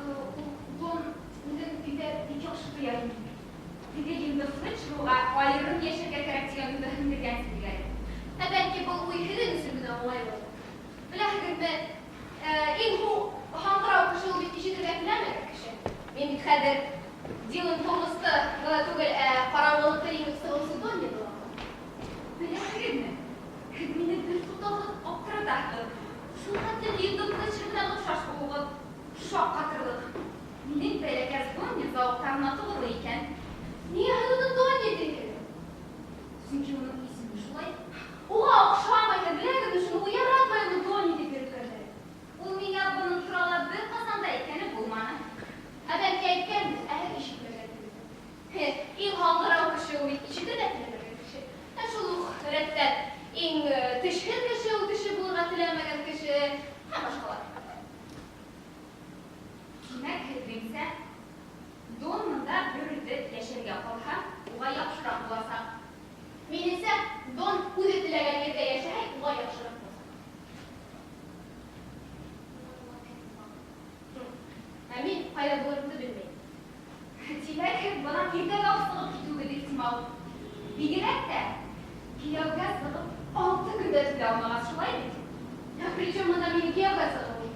Ул Дон үҙен өйҙә бик яҡшы тоя ине. Теге Линда Флетчер уға айырым йәшәргә кәрәк тигән уйҙы һеңдергән әле. Ә бәлки был уй һеҙҙең өсөн генә уңайлы. Беләһегеҙме, иң һаңғырау кеше ул бит ишетергә теләмәгән кеше. Мин бит хәҙер Дилан Томасты ғына түгел, ә ҡараңғылыҡты еңеп сығыусы Донни булам. Беләһегеҙме? Һеҙ мине бер туҡтауһыҙ аптыратаһығыҙ. Шул хәтлем Линда Флетчер менән оҡшаш булыуығыҙ шаҡ ҡатырлыҡ. Минең бәләкәс Донни зауыҡтарына тоғро икән. Ниңә һеҙ уны Донни тиһегеҙ? Сөнки уның исеме шулай. Уға оҡшамай, беләһегеҙме шуны, ул яратмай уны Донни тип йөрөткәндәр. Ул миңә бының турала бер ҡасан да әйткәне булманы. Ә бәлки әйткәндер, ә һеҙ ишетмәгәнһегеҙ. Иң һаңғырау кеше ул бит ишетергә теләмәгән кеше. Ә шул уҡ рәттән иң тешһеҙ кеше ул кеше булырға теләмәгән кеше һәм башҡалар. Тимәк, һеҙҙеңсә, Дон мында бер үҙе йәшәргә ҡалһа, уға яҡшыраҡ буласаҡ. Минеңсә, Дон үҙе теләгән ерҙә йәшәһә, уға яҡшыраҡ буласаҡ. Ә мин ҡайҙа булырымды белмәйем. Тимәк, һеҙ бынан иртәгә үк сығып китеүегеҙ ихтимал. Бигерәк тә кейәүгә сығып 6 көн дә түҙә алмағас, шулай бит? Ә причем бында минең кейәүгә сығыуым?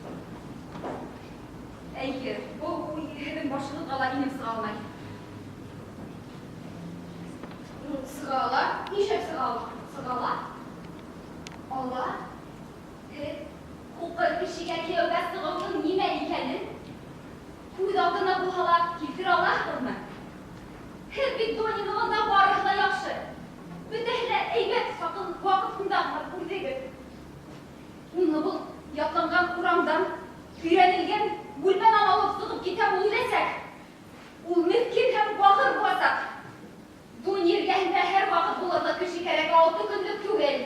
Эйе, был уй һеҙҙең башығыҙға ла инеп сыға алмай. Сыға ала. Нишләп сыға ала? Сыға ала. Ала. Һеҙ һуҡыр кешегә кейәүгә сығыуҙың нимә икәнен күҙ алдына булһа ла килтерә алаһығыҙмы? Һеҙ бит Доннины бында барыһы ла яҡшы. Бөтәһе лә әйбәт ваҡытында ғына күрҙегеҙ. Уны был ятланған урамдан, өйрәнелгән бүлмәнән алып сығып китә, ул үләсәк. Ул меҫкен һәм бахыр буласаҡ. Донни эргәһендә һәр ваҡыт булырлыҡ кеше кәрәк, 6 көнлөк түгел.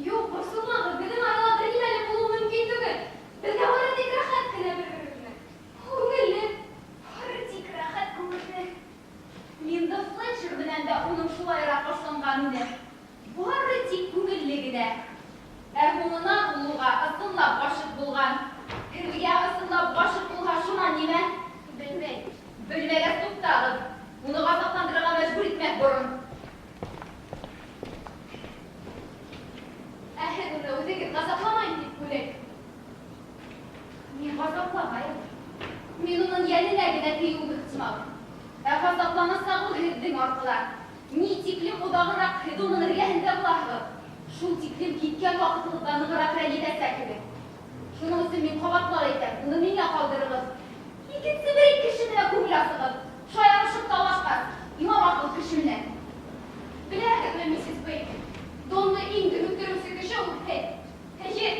Юҡ, борсолмағыҙ, беҙҙең арала бер нимә лә булыуы мөмкин түгел. Беҙгә бары тик рәхәт кенә бер-беребеҙгә. Күңелле. Бары тик рәхәт күңелле. Линда Флетчер менән дә уның шулайыраҡ башланған ине. Бары тик күңелле генә. Ә һуңынан ул уға ысынлап ғашиҡ булған. Һеҙгә ысынлап ғашиҡ булһа, шунан нимә? Белмәйем. Белмәгәс туҡтағыҙ. Уны ғазапландырырға мәжбүр итмәҫ борон. Ә һеҙ уны үҙегеҙ ғазапламайым тип уйлайһығыҙ? Мин ғазапламайым. Мин уның йәненә генә тейеүем ихтимал. Ә ғазапланасаҡ ул һеҙҙең арҡала. Ни тиклем оҙағыраҡ һеҙ уның эргәһендә булаһығыҙ, шул тиклем киткән ваҡытығыҙҙа нығыраҡ рәнйетәсәкһегеҙ. Шуның өсөн мин ҡабатлап әйтәм, уны миңә ҡалдырығыҙ. Икенсе бер кеше менән күңел асығыҙ, шаярышып талашҡас, имам аҡыл кеше менән. Беләһегеҙме, миссис Бейкер, Донны иң дөмөктөрөүсе кеше ул һеҙ. Эйе,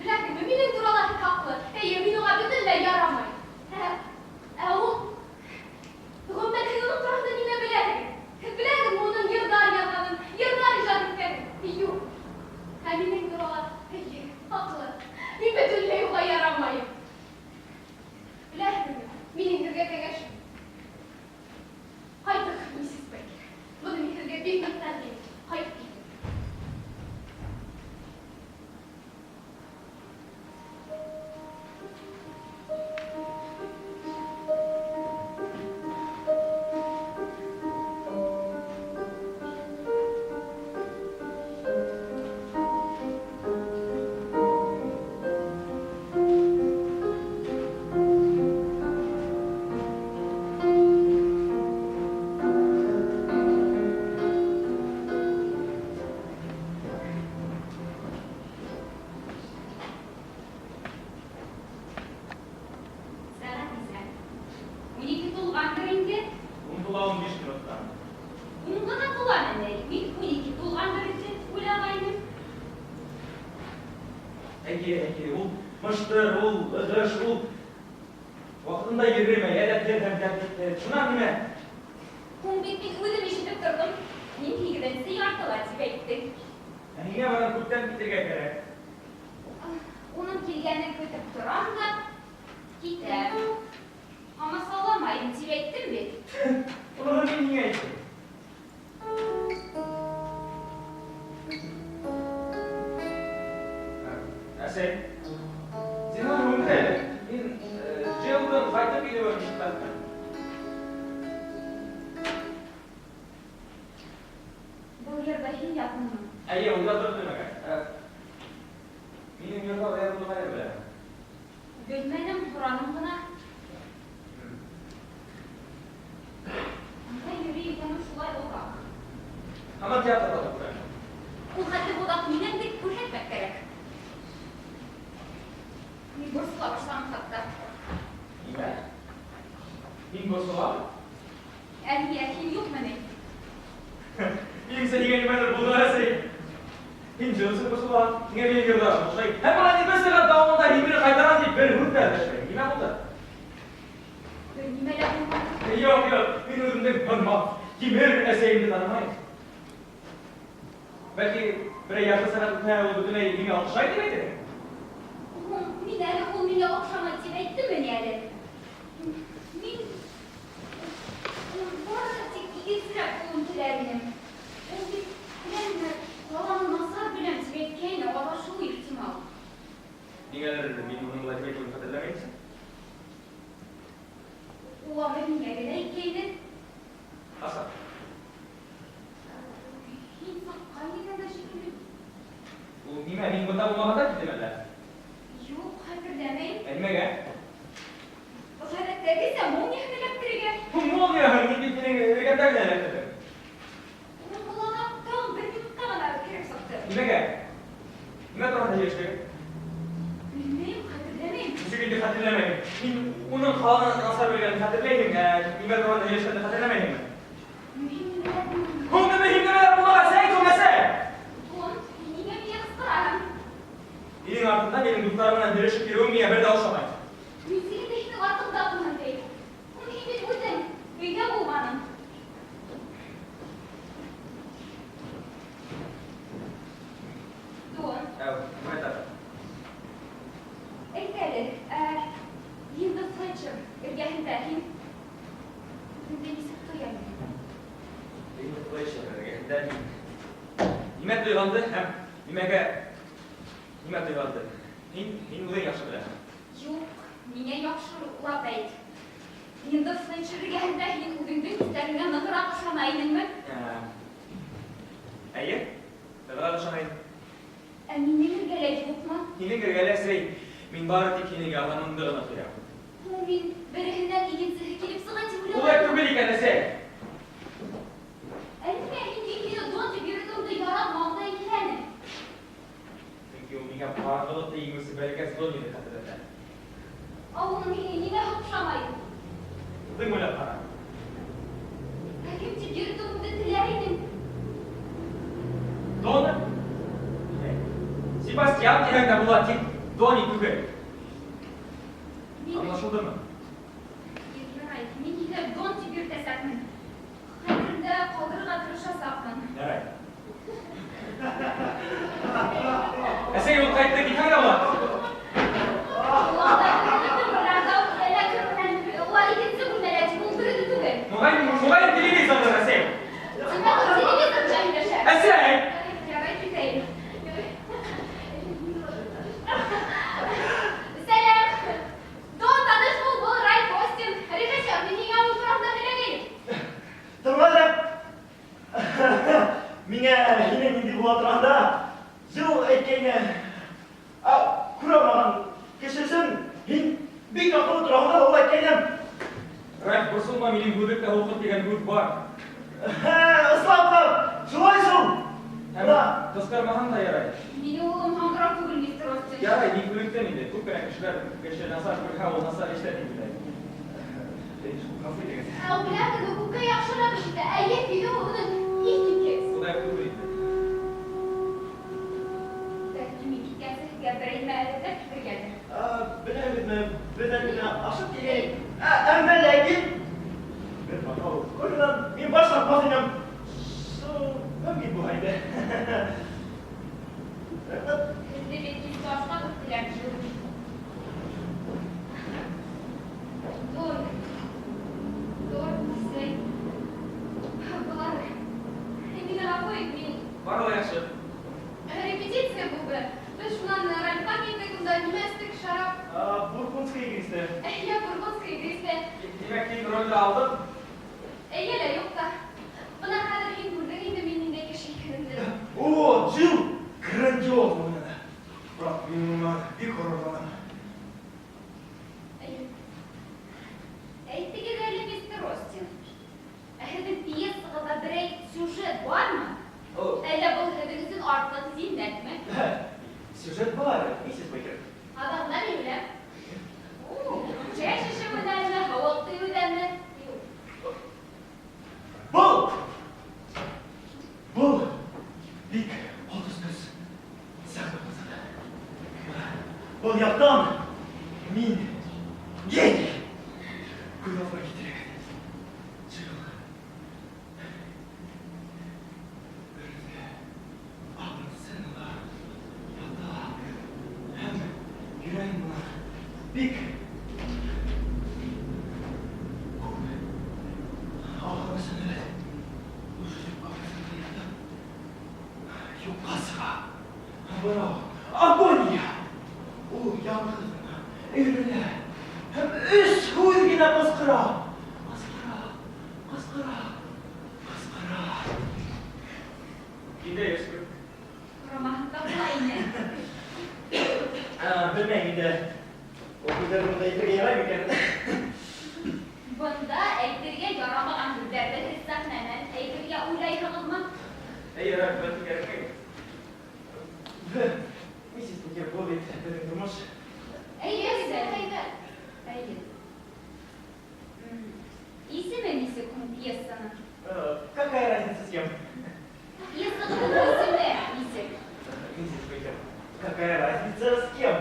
беләһегеҙме, минең турала һеҙ хаҡлы. Эйе, мин уға бөтөнләй ярамай. Ә ул, ғөмүмән, һеҙ уның тураһында нимә беләһегеҙ? Һеҙ беләһегеҙме уның йырҙар яҙғанын, йырҙар ижад иткәнен? Юҡ. Ә минең турала, эйе, хаҡлы. Мин бөтөнләй уға ярамайым. Мыштыр, ул ығыш, ул ваҡытында йөрөмәй, әҙәпле һәм тәртипле. Шунан нимә? Һуң бит мин үҙем ишетеп торҙом. Һин һигеҙенсе яртыла тип әйттең. Ә һиңә бынан күптән китергә кәрәк. Уның килгәнен көтөп торам да китәм. Ҡамасауламайым тип әйттем бит. Уны мин һиңә әйттем. Әсәй, зинһар һүндер әле. Мин Джилдың ҡайтып килеүен ишетмәҫмен. Был йырҙы һин яҙҙыңмы? Эйе, ул яҙҙырҙы нимәгә? Минең йырҙар яҙыуҙы ҡайҙан беләһең? Белмәнем, һораным ғына. Анда йөрөй икән ул шулай оҙаҡ. Һаман театрҙа туҡтай. Ул хәтле оҙаҡ минән бит күрһәтмәк кәрәк. Мин борсола башланым хатта. Нимә? Һин борсолаң? Әлиә, һин юҡмы ни? Минеңсә, һиңә нимәлер булды, әсәй. Һин җылысы борсолаң, һиңә минең йырҙарым оҡшай. Һәм бына инде бер сәғәт дауамында һин мине ҡайтарам тип бер һүҙ ҙә эндәшмәйһең. Нимә булды? Бер нимә лә булманы. Юҡ, юҡ, мин үҙемдең һынмаҫ, тимер әсәйемде танымайым. Бәлки, берәй ярты сәғәт үтһә, ул бөтөнләй миңә оҡшай тип әйтерһең? Һуң, мин әле ул миңә оҡшамай тип әйттемме ни әле? Мин бары тик икенсерәк булыуын теләр инем. Ул бит, беләнме, ҡаланы насар беләм тип әйткәйне, аҙашыуы ихтимал. Ниңәлер мин уның былай тип әйтеүен хәтерләмәйемсең? Ул аны миңә генә әйткәйне. Ҡасан? Һин сыҡҡан икән дә шикелле. Ул нимә, мин бында булмағанда киттеме әллә? Юҡ, хәтерләмәйем. Ә нимәгә? Ғәҙәттәгесә молнияһын эләктерергә. Һуң молнияһын мин бит һинең эргәңдә генә эләктерҙем. Уның ҡолағына тағы бер минутҡа ғына кереп сыҡты. Нимәгә? Нимә тураһында һөйләштегеҙ? Белмәйем, хәтерләмәйем. Нисек инде хәтерләмәйһең? Мин уның ҡаланы насар белгәнен хәтерләйһең, ә нимә тураһында һөйләшкәнде хәтерләмәйһеңме? Мөһим нимәләр булмаған? Һуң мөһим нәмәләр булмағас, әйт һуң, әсәй! Һуң, һин ниңә мине ҡысҡыраһың? Һинең артыңда минең дуҫтарым менән һөйләшеп йөрөүең миңә бер ҙә оҡшамай. Мин сине дә һинең артыңда булһам ти. Һуң һин бит үҙең өйҙә булғаның. Дон. Әү, нимә тағы? Әйт әле, ә Линда Флетчер эргәһендә һин үҙеңде нисек тояһың? Линда Флетчер эргәһендә мин нимә тойғанды һәм нимәгә нимә тойғанды? Һин үҙең яҡшы беләһең. Юҡ, миңә яҡшылап әйт. Линда Флетчер эргәһендә һин үҙеңдең хистәреңә нығыраҡ ышана инеңме? Эйе, нығыраҡ ышана инем. Ә минең эргәлә юҡмы? Һинең эргәлә, әсәй, мин бары тик һинең ярҙамыңды ғына тоям. Һуң мин береһенән икенсеһе килеп сыға тип уйланым. Улай түгел икән, әсәй. Ә ниңә һин һине Дон тип йөрөтөүеңде яратмауыңды әйтһәне? Сөнки ул миңә ҡараңғылыҡты еңеүсе бәләкәс Донниҙы хәтерләтә. Ә уның һиңә нимә оҡшамай? Үҙең уйлап ҡара. Ә кем тип йөрөтөүеңде теләр инең? Дона? Себастьян тиһәң дә була, тик Дони түгел. Мин Аңлашылдымы? Ярай, мин һине Дон тип йөрөтәсәкмен. Хәтеремдә ҡалдырырға тырышасаҡмын. Ярай. Әсәй, ул ҡайтты, китһәң дә була. Улар икенсе бүлмәлә, тик ул берүҙе түгел. Моғайын, моғайын телевизорҙыр, әсәй. Тимәк, ул телевизор менән һөйләшә. Әсәй! Ярай, китәйем. Сәләм! Дон, таныш бул, был Ральф Остин, режиссер. Мин һиңә уның тураһында һөйләгәйнем. Тыңла әле. Миңә һинең ниндәй була торғанда Джилл әйткәйне, ә, күрә алмаған кеше өсөн һин бик аҡыллы тураһында ул әйткәйне. Ральф, борсолма, минең күҙлектә һуҡыр тигән һүҙ бар. Һә, ысынлап та, шулай шул. Һәм Бына. ҡысҡырмаһаң да ярай. Минең улым һаңғырау түгел, мистер Остин. Ярай, мин күнектем инде. Күп кенә кешеләр кеше насар күрһә, ул насар ишетә тип уйлай. Ғәфү итегеҙ. Ә ул беләһеңме, күпкә яҡшыраҡ ишетә. Әйе, һөйләү уның иҫ киткес. Улай түгел инде. Бәлки мин киткәнсе һеҙгә берәй нәмә әҙерләп китергәлер. Беләһегеҙме, беҙҙән генә ашып килгән. Әммә ләкин бер бокал кофедан мин баш тартмаҫ инем. Шул мөмкин булһа инде. Рәхмәт. Һеҙҙе бит киске ашҡа көттөләр, Джилл. Тур. Тур, әсәй. Былар. Мине ғәфү ит, мин Бары ла яҡшы. Репетиция булды. Беҙ шунан Ральфҡа киттек, унда нимә эстек, шарап. Бургундское игристое. Әйе, бургундское игристое. Тимәк, һин ролде алдың. Әйе лә, юҡ та. Бына хәҙер һин күрҙең инде мин ниндәй кеше икәнемде. О, Джилл, грандиозно уйнаны. Быраҡ мин уны бик ғорурланам. Әйе. Әйтегеҙ әле, мистер Остин. Ә һеҙҙең пьесағыҙҙа берәй сюжет бармы? О, Әллә был һеҙҙең өсөн артыҡ зиннәтме? Сюжет бар, миссис Бейкер. Аҙағында мин үләм. Шәш эше менәнме, һыуыҡ тейеүҙәнме? Юҡ. Был бик ҡот осҡос сәхнә буласаҡ. Был яҡтан мин гений. Күҙ алдына килтерегеҙ. Джилл. Бер авансценала ята һәм йөрәгем бына бик күп авансценала ята. Юҡҡа сыға. Бына агония. Ул яңғыҙ ғына өйрөлә һәм өс һүҙ генә ҡысҡыра. Ҡысҡыра, ҡысҡыра, ҡысҡыра. Ниндәй өс һүҙ? Һорамаһаң да була ине. Белмәйем инде. Ул һүҙҙәрҙе бында әйтергә ярай микән? Бында әйтергә ярамаған һүҙҙәрҙе һеҙ сәхнәнән әйтергә уйлайһығыҙмы? Әйе, бәлки кәрәкмәй. Миссис Бейкер, был бит беҙҙең тормош. Әйе, һәйбәт. Әйе. Исеме нисек һуң пьесаның? Какая разница с кем? Пьесағыҙҙың исеме нисек? Миссис Бейкер, какая разница с кем?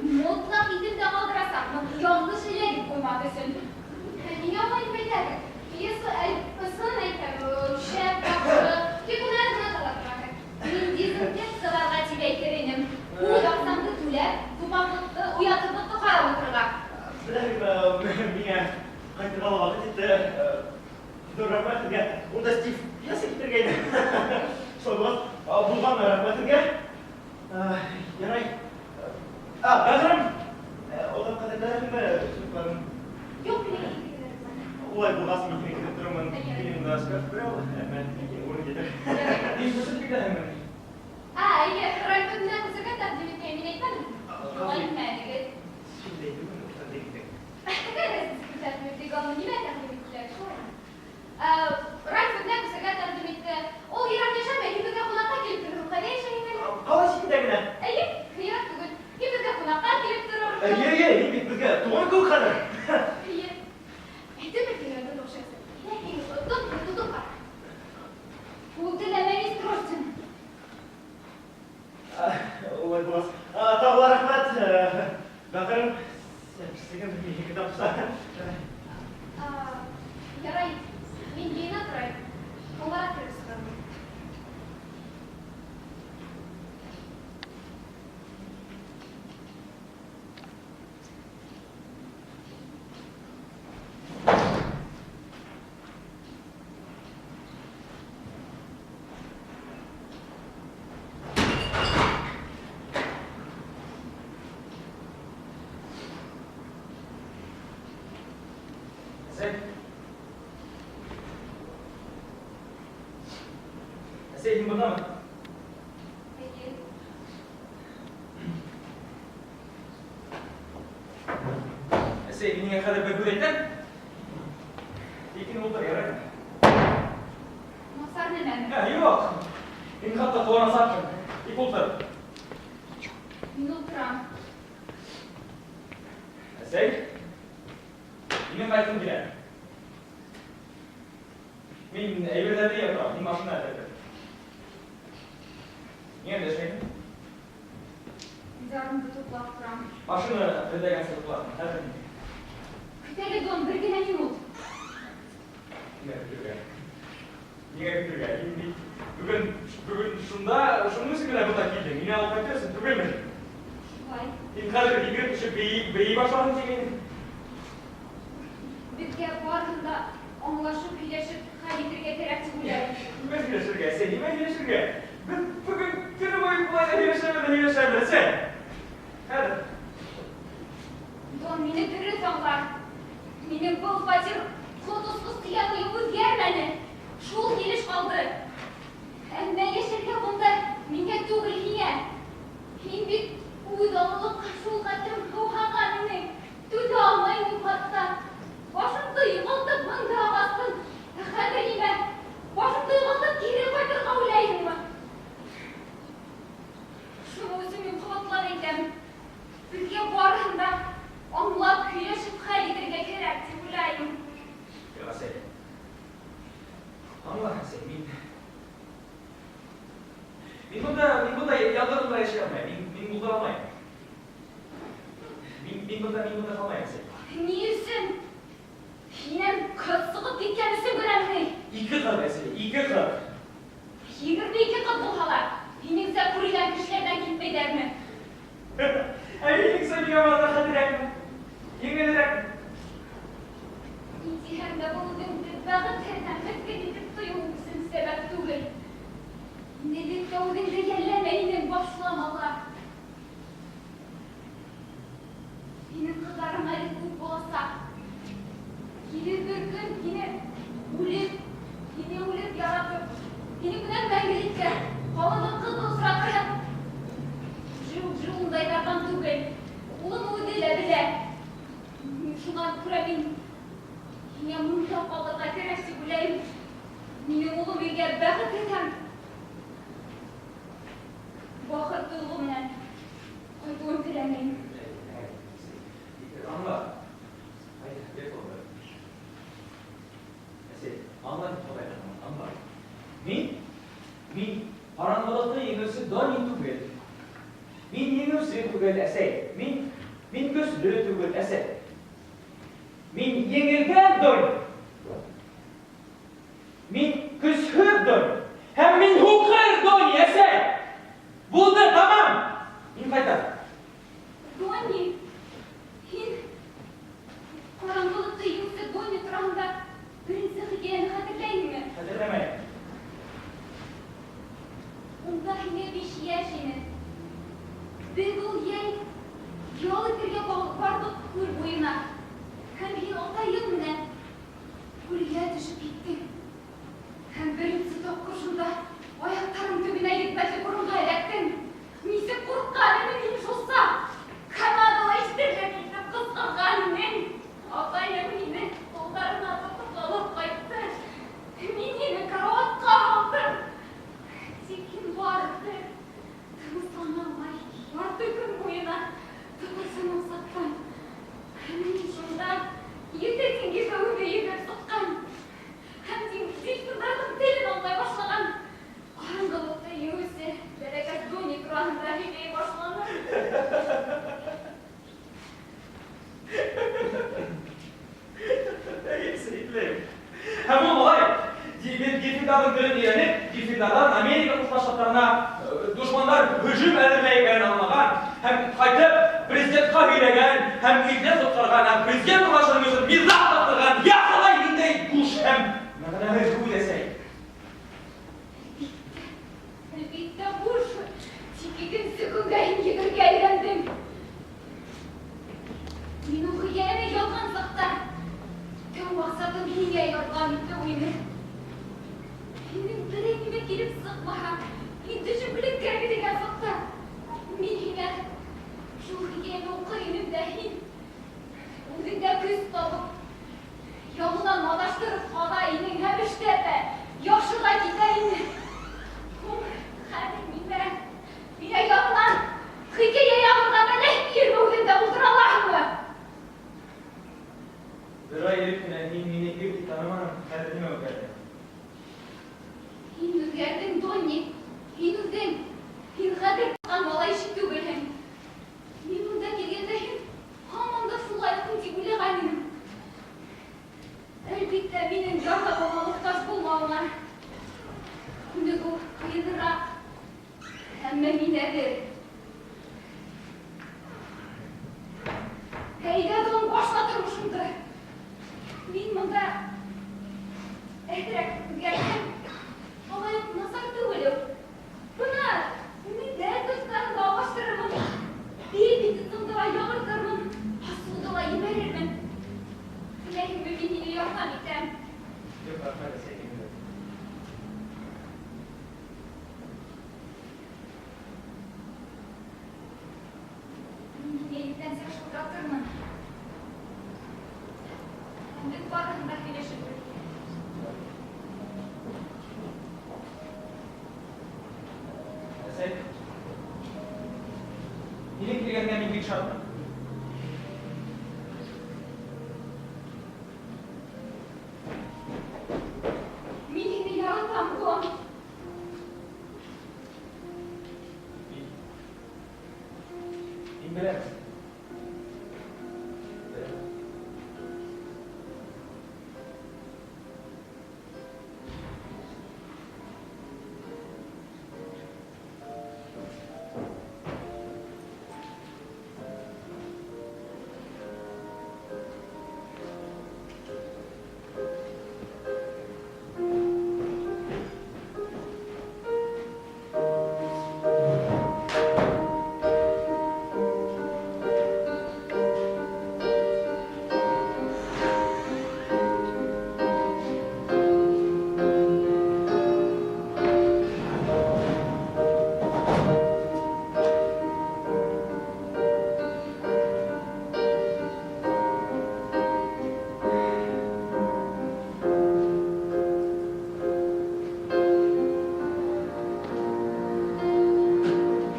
Мотлаҡ иҫемдә ҡалдырасаҡмын, яңылыш эләгеп ҡуймаҫ өсөн. Ниңә улай итеп әйтәһең? Пьеса ысын әйтәм, шәп, яҡшы. Тик уны әҙ генә талап. Мин дезинфекцияларға тип әйтер инем. Үҙ аҡсаңды түләп, тупаҫлыҡты, оятһыҙлыҡты ҡарап ултырырға. Беләһегеҙме, миңә ҡайтырға ла ваҡыт етте. Ҙур рәхмәт һеҙгә. Унда Стив пьеса килтергәйне. Шулай булғас, булған рәхмәт һеҙгә. Ярай. Бәғерем, оҙаҡ ҡәҙерләһеңме, сюжетларын? Юҡ, мин әйтергә. Улай булғас, мин һине көтөп тормон. Ярай. Минең унда шкаф берәү, әммә ләкин урын етер. Һин күсеп китәһеңме? Әйе, Ральф менән күсергә тәҡдим иткән, мин әйтмәнем. Әйтмәнегеҙ. Һин дә әйтеү, һин дә әйттең. Какая разница, кем тәҡдим итте, главное, нимә тәҡдим иттеләр, шулай. Ральф менән күсергә тәҡдим итте. Ул йыраҡ йәшәмәй, һин беҙгә ҡунаҡҡа килеп торор. Ҡайҙа йәшәйһең әле? Ҡала ситендә генә. Әйе, йыраҡ түгел. Һин беҙгә ҡунаҡҡа килеп торор. Эйе, эйе, һин бит беҙгә туған кеүек хәҙер. Эйе. Әйтем бит һиңә, тот оҡшайсың. Һин тот, тотоп ҡара. Ул теләмәй, мистер Остин. Улай булғас. Тағы ла рәхмәт. Бәғерем, сәмсегем минеке тапса. Ярай, мин йыйына торайым. Һуңғараҡ кереп сығырмын. Әсәй. Әсәй, һин бындамы? Әйе. Әсәй, мин һиңә хәҙер бер һүҙ әйтәм. Ләкин ултыр, яраймы? Насар нәмәме? Юҡ. Мин хатта ҡыуанасаҡмын. Тик ултыр. Мин ултырам. Әсәй, минең ҡайтҡым килә. Мин әйберҙәрҙе йыйып торам, һин машина әҙерлә. Ниңә өндәшмәйһең? Уйҙарымды туплап торам. Машина эҙләгәнсе йоҡлармын. Хәҙер мин. Көт әле, Дон, бер генә минут. Ниңә көтөргә? Ниңә көтөргә? Һин бит бөгөн, бөгөн шунда, шуның өсөн генә бында килдең. Мине алып ҡайтыр өсөн түгелме? Шулай. Һин хәҙер һикереп төшөп бейей, бейей башланың тигәйнең. Беҙгә барыһын да аңлашып, һөйләшеп хәл итергә кәрәк тип уйлайым. Нимә һөйләшергә, әсәй, нимә һөйләшергә? Беҙ бөгөн төнө буйы былай ҙа һөйләшәбеҙ ҙә һөйләшәбеҙ, әсәй. Хәҙер. Дон, мине дөрөҫ аңла. Минең был фатир ҡот осҡос тигән уйым үҙгәрмәне. Шул килеш ҡалды. Әммә йәшәргә бында миңә түгел, һиңә. Һин бит үҙ аллылыҡҡа шул хәтлем һыуһаған инең. Түҙә алмай инең хатта. Башыңды юғалтып бында баҫтың. Ә хәҙер нимә? Башыңды юғалтып кире ҡайтырға уйлайһыңмы? Шуның өсөн мин ҡабатлап әйтәм. Беҙгә барыһын да аңлап, һөйләшеп хәл итергә кәрәк тип уйлайым. Юҡ, әсәй. Аңла, әсәй, мин Мин бында, мин бында ялғыҙ ғына йәшәй алмайым. Мин булдыра алмайым. Мин бында ҡалмайым, әсәй. Ни өсөн? Һинән ҡыҙ сығып киткән өсөн генәме ни? Ике ҡыҙ, әсәй, ике ҡыҙ. 22 ҡыҙ булһа ла, һинеңсә күрелгән кешеләрҙән китмәйҙәрме? Ә һинеңсә миңә бында рәхәтерәкме? Еңелерәкме? Ни тиһәң дә был үҙеңде бәхетһеҙ һәм меҫкен итеп тойоу өсөн сәбәп түгел. Һин элек тә үҙеңде йәлләмәй инең, башлама ла. Һинең ҡыҙҙарың әле күп буласаҡ. Килер бер көн һине үлеп, һине үлеп яратып, һинең менән мәңгелеккә ҡалырлыҡ ҡыҙҙы осратырһың. Джил, Джил ундайҙарҙан түгел. Уны үҙе лә белә. Шуңа күрә мин һиңә бында ҡалырға кәрәк тип уйлайым. Минең улым өйгә бәхетһеҙ һәм бахыр тойғо менән ҡайтыуын теләмәйем. Аңла. Айҙа, бир ҡулыңды. Әсәй, аңла, Хоҙай, аңла. Мин ҡараңғылыҡты еңеүсе Донни түгел. Мин еңеүсе түгел, әсәй. Мин көслө түгел, әсәй. Мин еңелгән Донни. Мин көсһөҙ Донни. Һәм мин һуҡыр Донни, әсәй. Булды, тамам. Мин ҡайтам. Донни, һин ҡараңғылыҡты еңеүсе Донни тураһында беренсе хикәйәне хәтерләйһеңме? Хәтерләмәйем. Унда һиңә 5 йәш ине. Беҙ ул йәй ял итергә барҙыҡ күл буйына. Һәм һин атайың менән күлгә төшөп киттең. Һәм беренсе тапҡыр шунда аяҡтарың төбөнә етмәҫлек урынға эләктең. Нисек ҡурҡҡан инең һин шул саҡ. Канадала ишетерлек итеп ҡысҡырған инең. Атайың һине ҡулдарына тотоп алып ҡайтты. Мин һине карауатҡа һалдым. Тик һин барыбер тыныслана алмай, ярты көн буйына тынысын сыҡтың. Мин шунда ете диңгеҙ үҙе йөҙөп сыҡҡан. Һәм дельфиндарҙың телен аңлай башлаған. Ҡараңғылыҡты еңеүсе бәләкәс Донни тураһында һөйләй башланы. Һәм ул малай дельфиндарҙың телен өйрәнеп, дельфиндарҙан Америка Ҡушма Штаттарына дошмандар һөжүм әҙерләй икәнен аңлаған һәм ҡайтып президентҡа һөйләгән һәм илде ҡотҡарған һәм президент уңашының өсөн миҙал таптырған. Я Хоҙай, ниндәй буш һәм мәғәнәһеҙ һүҙ, әсәй. Әлбиттә, буш. Тик икенсе көнгә һин йөҙөргә өйрәндең. Мин ул хикәйәне яҙған саҡта тәү маҡсатым һиңә ярҙам итеү ине. Һинең берәй нимә килеп сыҡмаһа, һин төшөнкөлөккә бирелгән саҡта мин һиңә шул хикәйәне уҡыр инем дә һин үҙеңдә көс табып, яңынан маҙаштырып ҡала инең һәм эштә дә яҡшыға китә ине. Һуң хәҙер нимә? Миңә яңынан хикәйә яҙырға бәләй ирме үҙеңдә булдыра алаһыңмы? Бер ай элек кенә һин мине ир тип таныманың, хәҙер нимә үҙгәрҙе? Һин үҙгәрҙең, Донни. Һин үҙең. Һин хәҙер ҡан малай ишек түгелһең. Мин бында килгәндә Рәхмәт, әсәй. Мин һиңә иртәнсәк шылтыратырмын. Һәм беҙ барыһын да һөйләшербеҙ. Әсәй, һинең килгәнеңә мин бик шатмын. Мин һине яратам, Дон. Мин беләм. Беләм.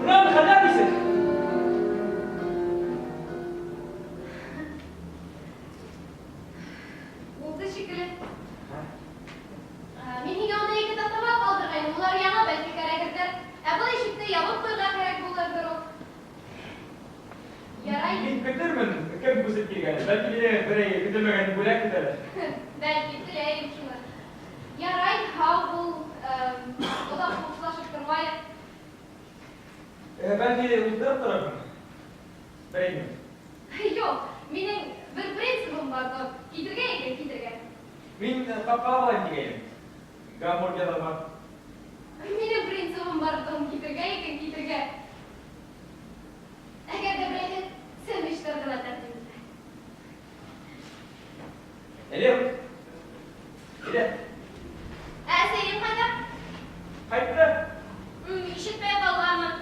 Шунан хәлдәр нисек? Булды шикелле. Мин һиңә унда ике таҫтамал ҡалдырғайным. Улар яңы, бәлки кәрәгерҙер. Ә был ишекте ябып ҡуйырға кәрәк булыр бер үк. Ярай. Мин көтөрмөн, кем күсеп килгән. Бәлки мине берәй көтөлмәгән бүләк көтәлер. Бәлки, теләйем шуны. Ярай, һау бул. Оҙаҡ хушлашып тормайыҡ. Бәлки ултырып торормон. Берәй минут. Юҡ, минең бер принцибым бар, Дон. Китергә икән, китергә. Мин ҡапҡа алайым тигәйнем. Гамбургерҙар бар. Минең принцибым бар, Дон. Китергә икән, китергә. Әгәр ҙә берәйһе сэндвичтар ғына тәҡдим итһә. Әле. Әле. Ә әсәйең ҡайҙа? Ҡайтты. Ишетмәй ҡалғанмын.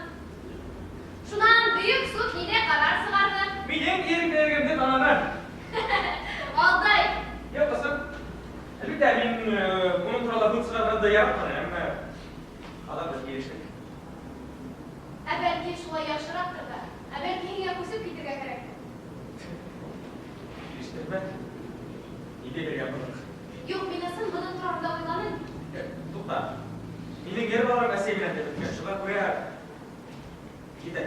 Шунан бөйөк суд ниндәй ҡарар сығарҙы? Минең иреклелегемде таныны. Алдай. Юҡ, ҡыҙым. Әлбиттә, мин уның турала һүҙ сығарғанды яратманым, әммә аҙаҡ беҙ килештек. Ә бәлки шулай яҡшыраҡтыр ҙа? Ә бәлки һиңә күсеп китергә кәрәктер? Килештермә. Ниндәй бергә булдыҡ? Юҡ, мин ысын бының тураһында уйланым. Туҡта. Минең нервыларым әсәй менән дә бөткән. Шуға күрә китә.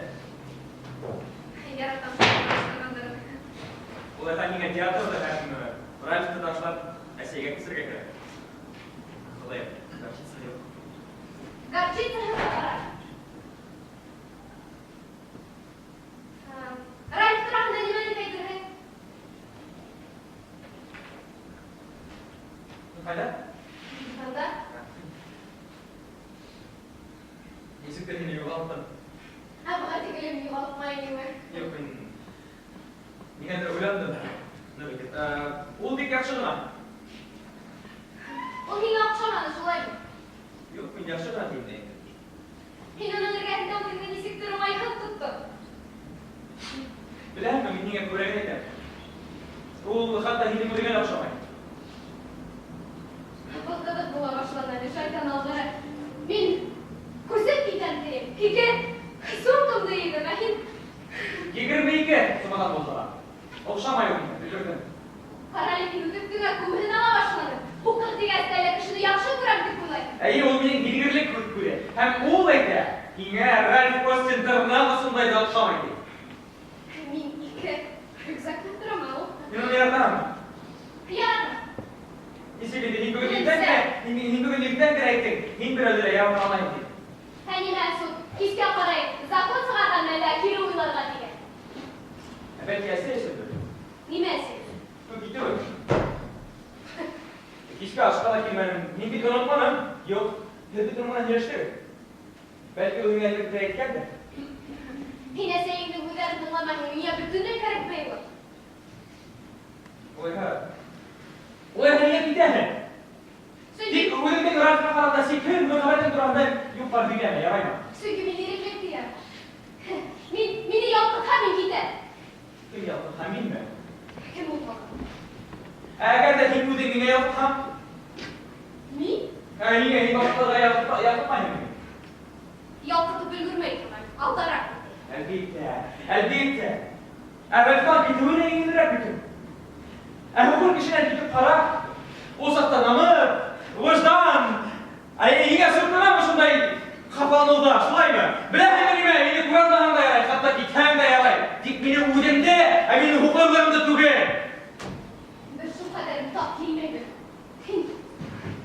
Яратам шулай. Улайһа миңә театрҙы һәм Ральфты ташлап әсәйгә күсергә кәрәк. Хоҙайым, горчица юҡ. Горчица бар. Ральф тураһында нимә тип әйтерһең? Ҡайҙа? Бында. Нисектер һине юғалттым. Ә быға тиклем юғалтмай инеңме? Юҡ, мин ниңәлер уйландым. Ул бик яҡшы ғына. Ул һиңә оҡшаманы, шулаймы? Юҡ, мин яҡшы ғына тием дә инде. Һин уның эргәһендә үҙеңде нисектер уңайһыҙ тоттоң. Беләһеңме, мин һиңә күберәген әйтәм. Ул хатта һинең үҙеңә лә оҡшамай. Был ҡыҙыҡ була башланы әле, шайтан алғыры. Мин күсеп китәм тием. Ике сумкамды йыйҙым, ә һин 22 сумадан булһа ла. Оҡшамай ул миңә, өлгөрҙөм. Ҡара әле, һин үҙең генә күңелен ала башланың. Һуҡыр тигәс тә әле кешене яҡшы күрәм тип уйлайһың. Эйе, ул минең һиҙгерлек күҙ күрә. Һәм ул әйтә, һиңә Ральф Остин тырнаҡ осондай ҙа оҡшамай ти. Мин ике рюкзак торам, ә ул? Мин уны яратам. Яратам. Нисек инде, һин бөгөн иртән генә, һин бөгөн иртән генә әйттең, һин берәүҙе лә ярата алмайым тип. Ә нимә суд? Кискә ҡарай закон сығарған мәлдә кире уйларға тигән. Ә бәлки әсәй өсөндөр? Нимә әсәй? Ну, китеүе. Киске ашҡа ла килмәнем. Мин бит онотманым. Юҡ, һеҙ бит уның менән һөйләштегеҙ. Бәлки ул һиңә элек тә әйткәндер. Һин әсәйеңдең һүҙҙәрен тыңламайһың, миңә бөтөнләй кәрәкмәй ул. Улайһа, улайһа ниңә китәһең? Үҙеңдең Ральфҡа ҡарата сикһеҙ мөхәббәтең тураһында юҡ-бар һөйләмә, яраймы? Сөнки мин иреклек тиям. Мин, мине ялҡытһа, мин китәм. Кем ялҡытһа, минме? Кем ул тагын? Ә әгәр ҙә һин үҙең миңә ялҡытһаң? Мин? Ә ниңә һин башҡаларға ялҡытмайһың? Ялҡытып өлгөрмәй торған, алдараҡ китә. Әлбиттә, әлбиттә. Ә Ральфтан китеүе лә еңелерәк бит ул. Ә һуҡыр кешенән китеп ҡара, ул саҡта намыҫ, выждан. Ә һиңә суртанамы шундай хафаланыуҙа, шулаймы? Беләһеңме нимә, мине күрә алмаһаң да ярай, хатта китһәң дә ярай. Тик мине үҙемде, ә мине һуҡырлығымды түгел. Бер шул ҡәҙәрен тап килмәйбеҙ. Һин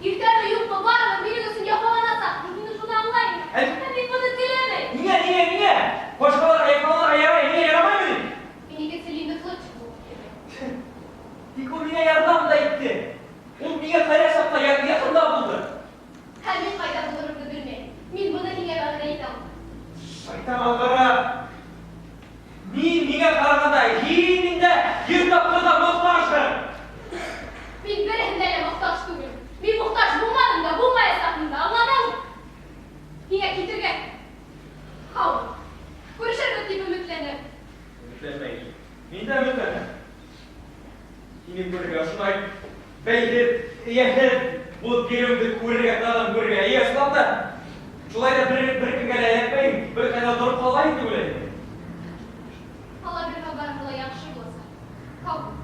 иртәме юҡмы, барыбер минең өсөн яфаланасаҡһың. Мин шуны аңлайым. Ә мин быны теләмәйем. Ниңә, ниңә, ниңә? Башҡаларға яфаланырға ярай, ниңә ярамаймы ни? Мин икенсе Линда Флетчер булып китәм. Тик ул миңә ярҙам да итте. Ул миңә ҡайҙа саҡта яҡында булды. Һәм мин ҡайҙа булырымды белмәйем. Мин быны һиңә вәғәҙә итә алмайым. Шайтан алғыры. Мин миңә ҡарағанда һин инде йөҙ тапҡыр ҙа мохтажһың. Мин береһенә лә мохтаж түгел. Мин мохтаж булманым да, булмаясаҡмын да, аңланыңмы? Һиңә китергә. Һау бул. Күрешербеҙ тип өмөтләнәм. Өмөтләнмәй. Мин дә өмөтләнәм. Һине күрергә шулай бәйһеҙ, эйәһеҙ булып йөрөүеңде күрергә, тағын күрергә. Эйә, ысынлап та. Шулай ҙа бер кемгә лә эләкмәйем, бер ҡайҙа тороп ҡалмайым тип уйлайым. Алла бирһә, барыһы ла яҡшы буласаҡ. Һау бул.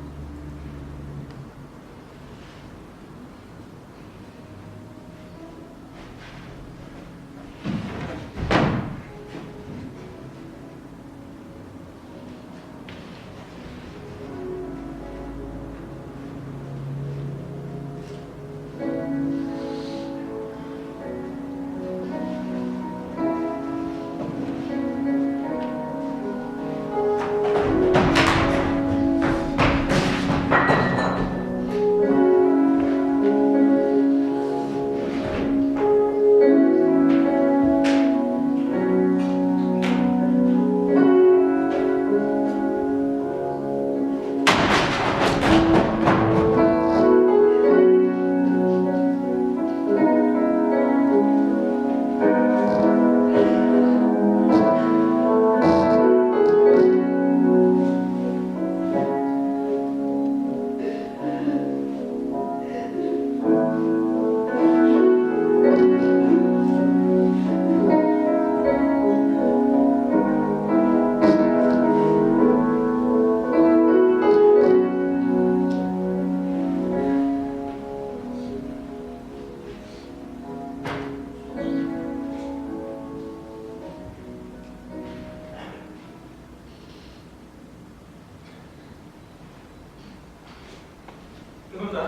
Кем унда?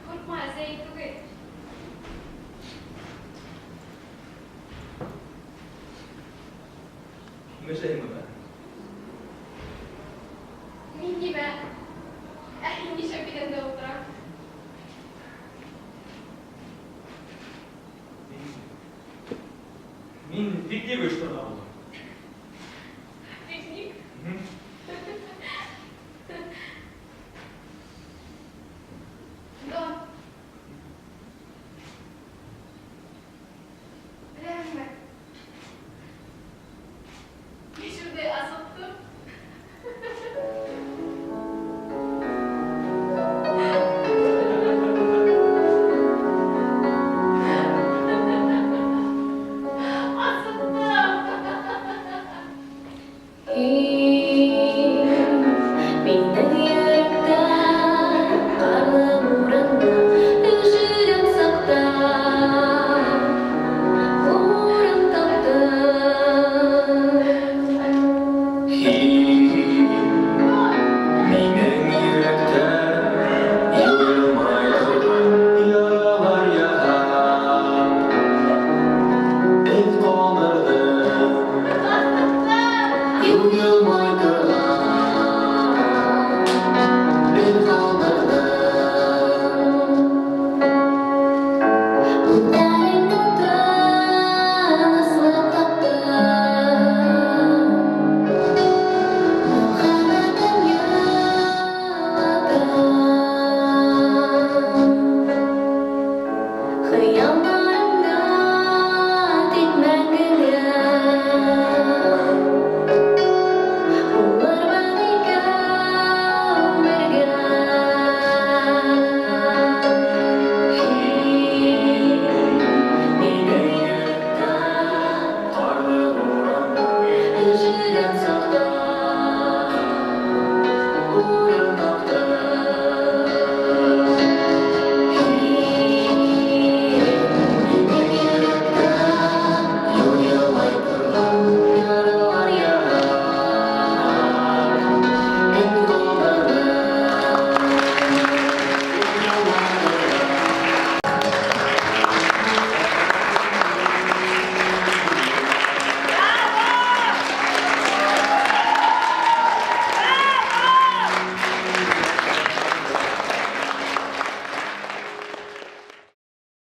Ҡурҡма, әсәй түгел. Нимә эшләйһең бында? Мин нимә? Ә һин нишләп иҙәндә ултыраһың? Мин бик тиҙ ойошторға булдым.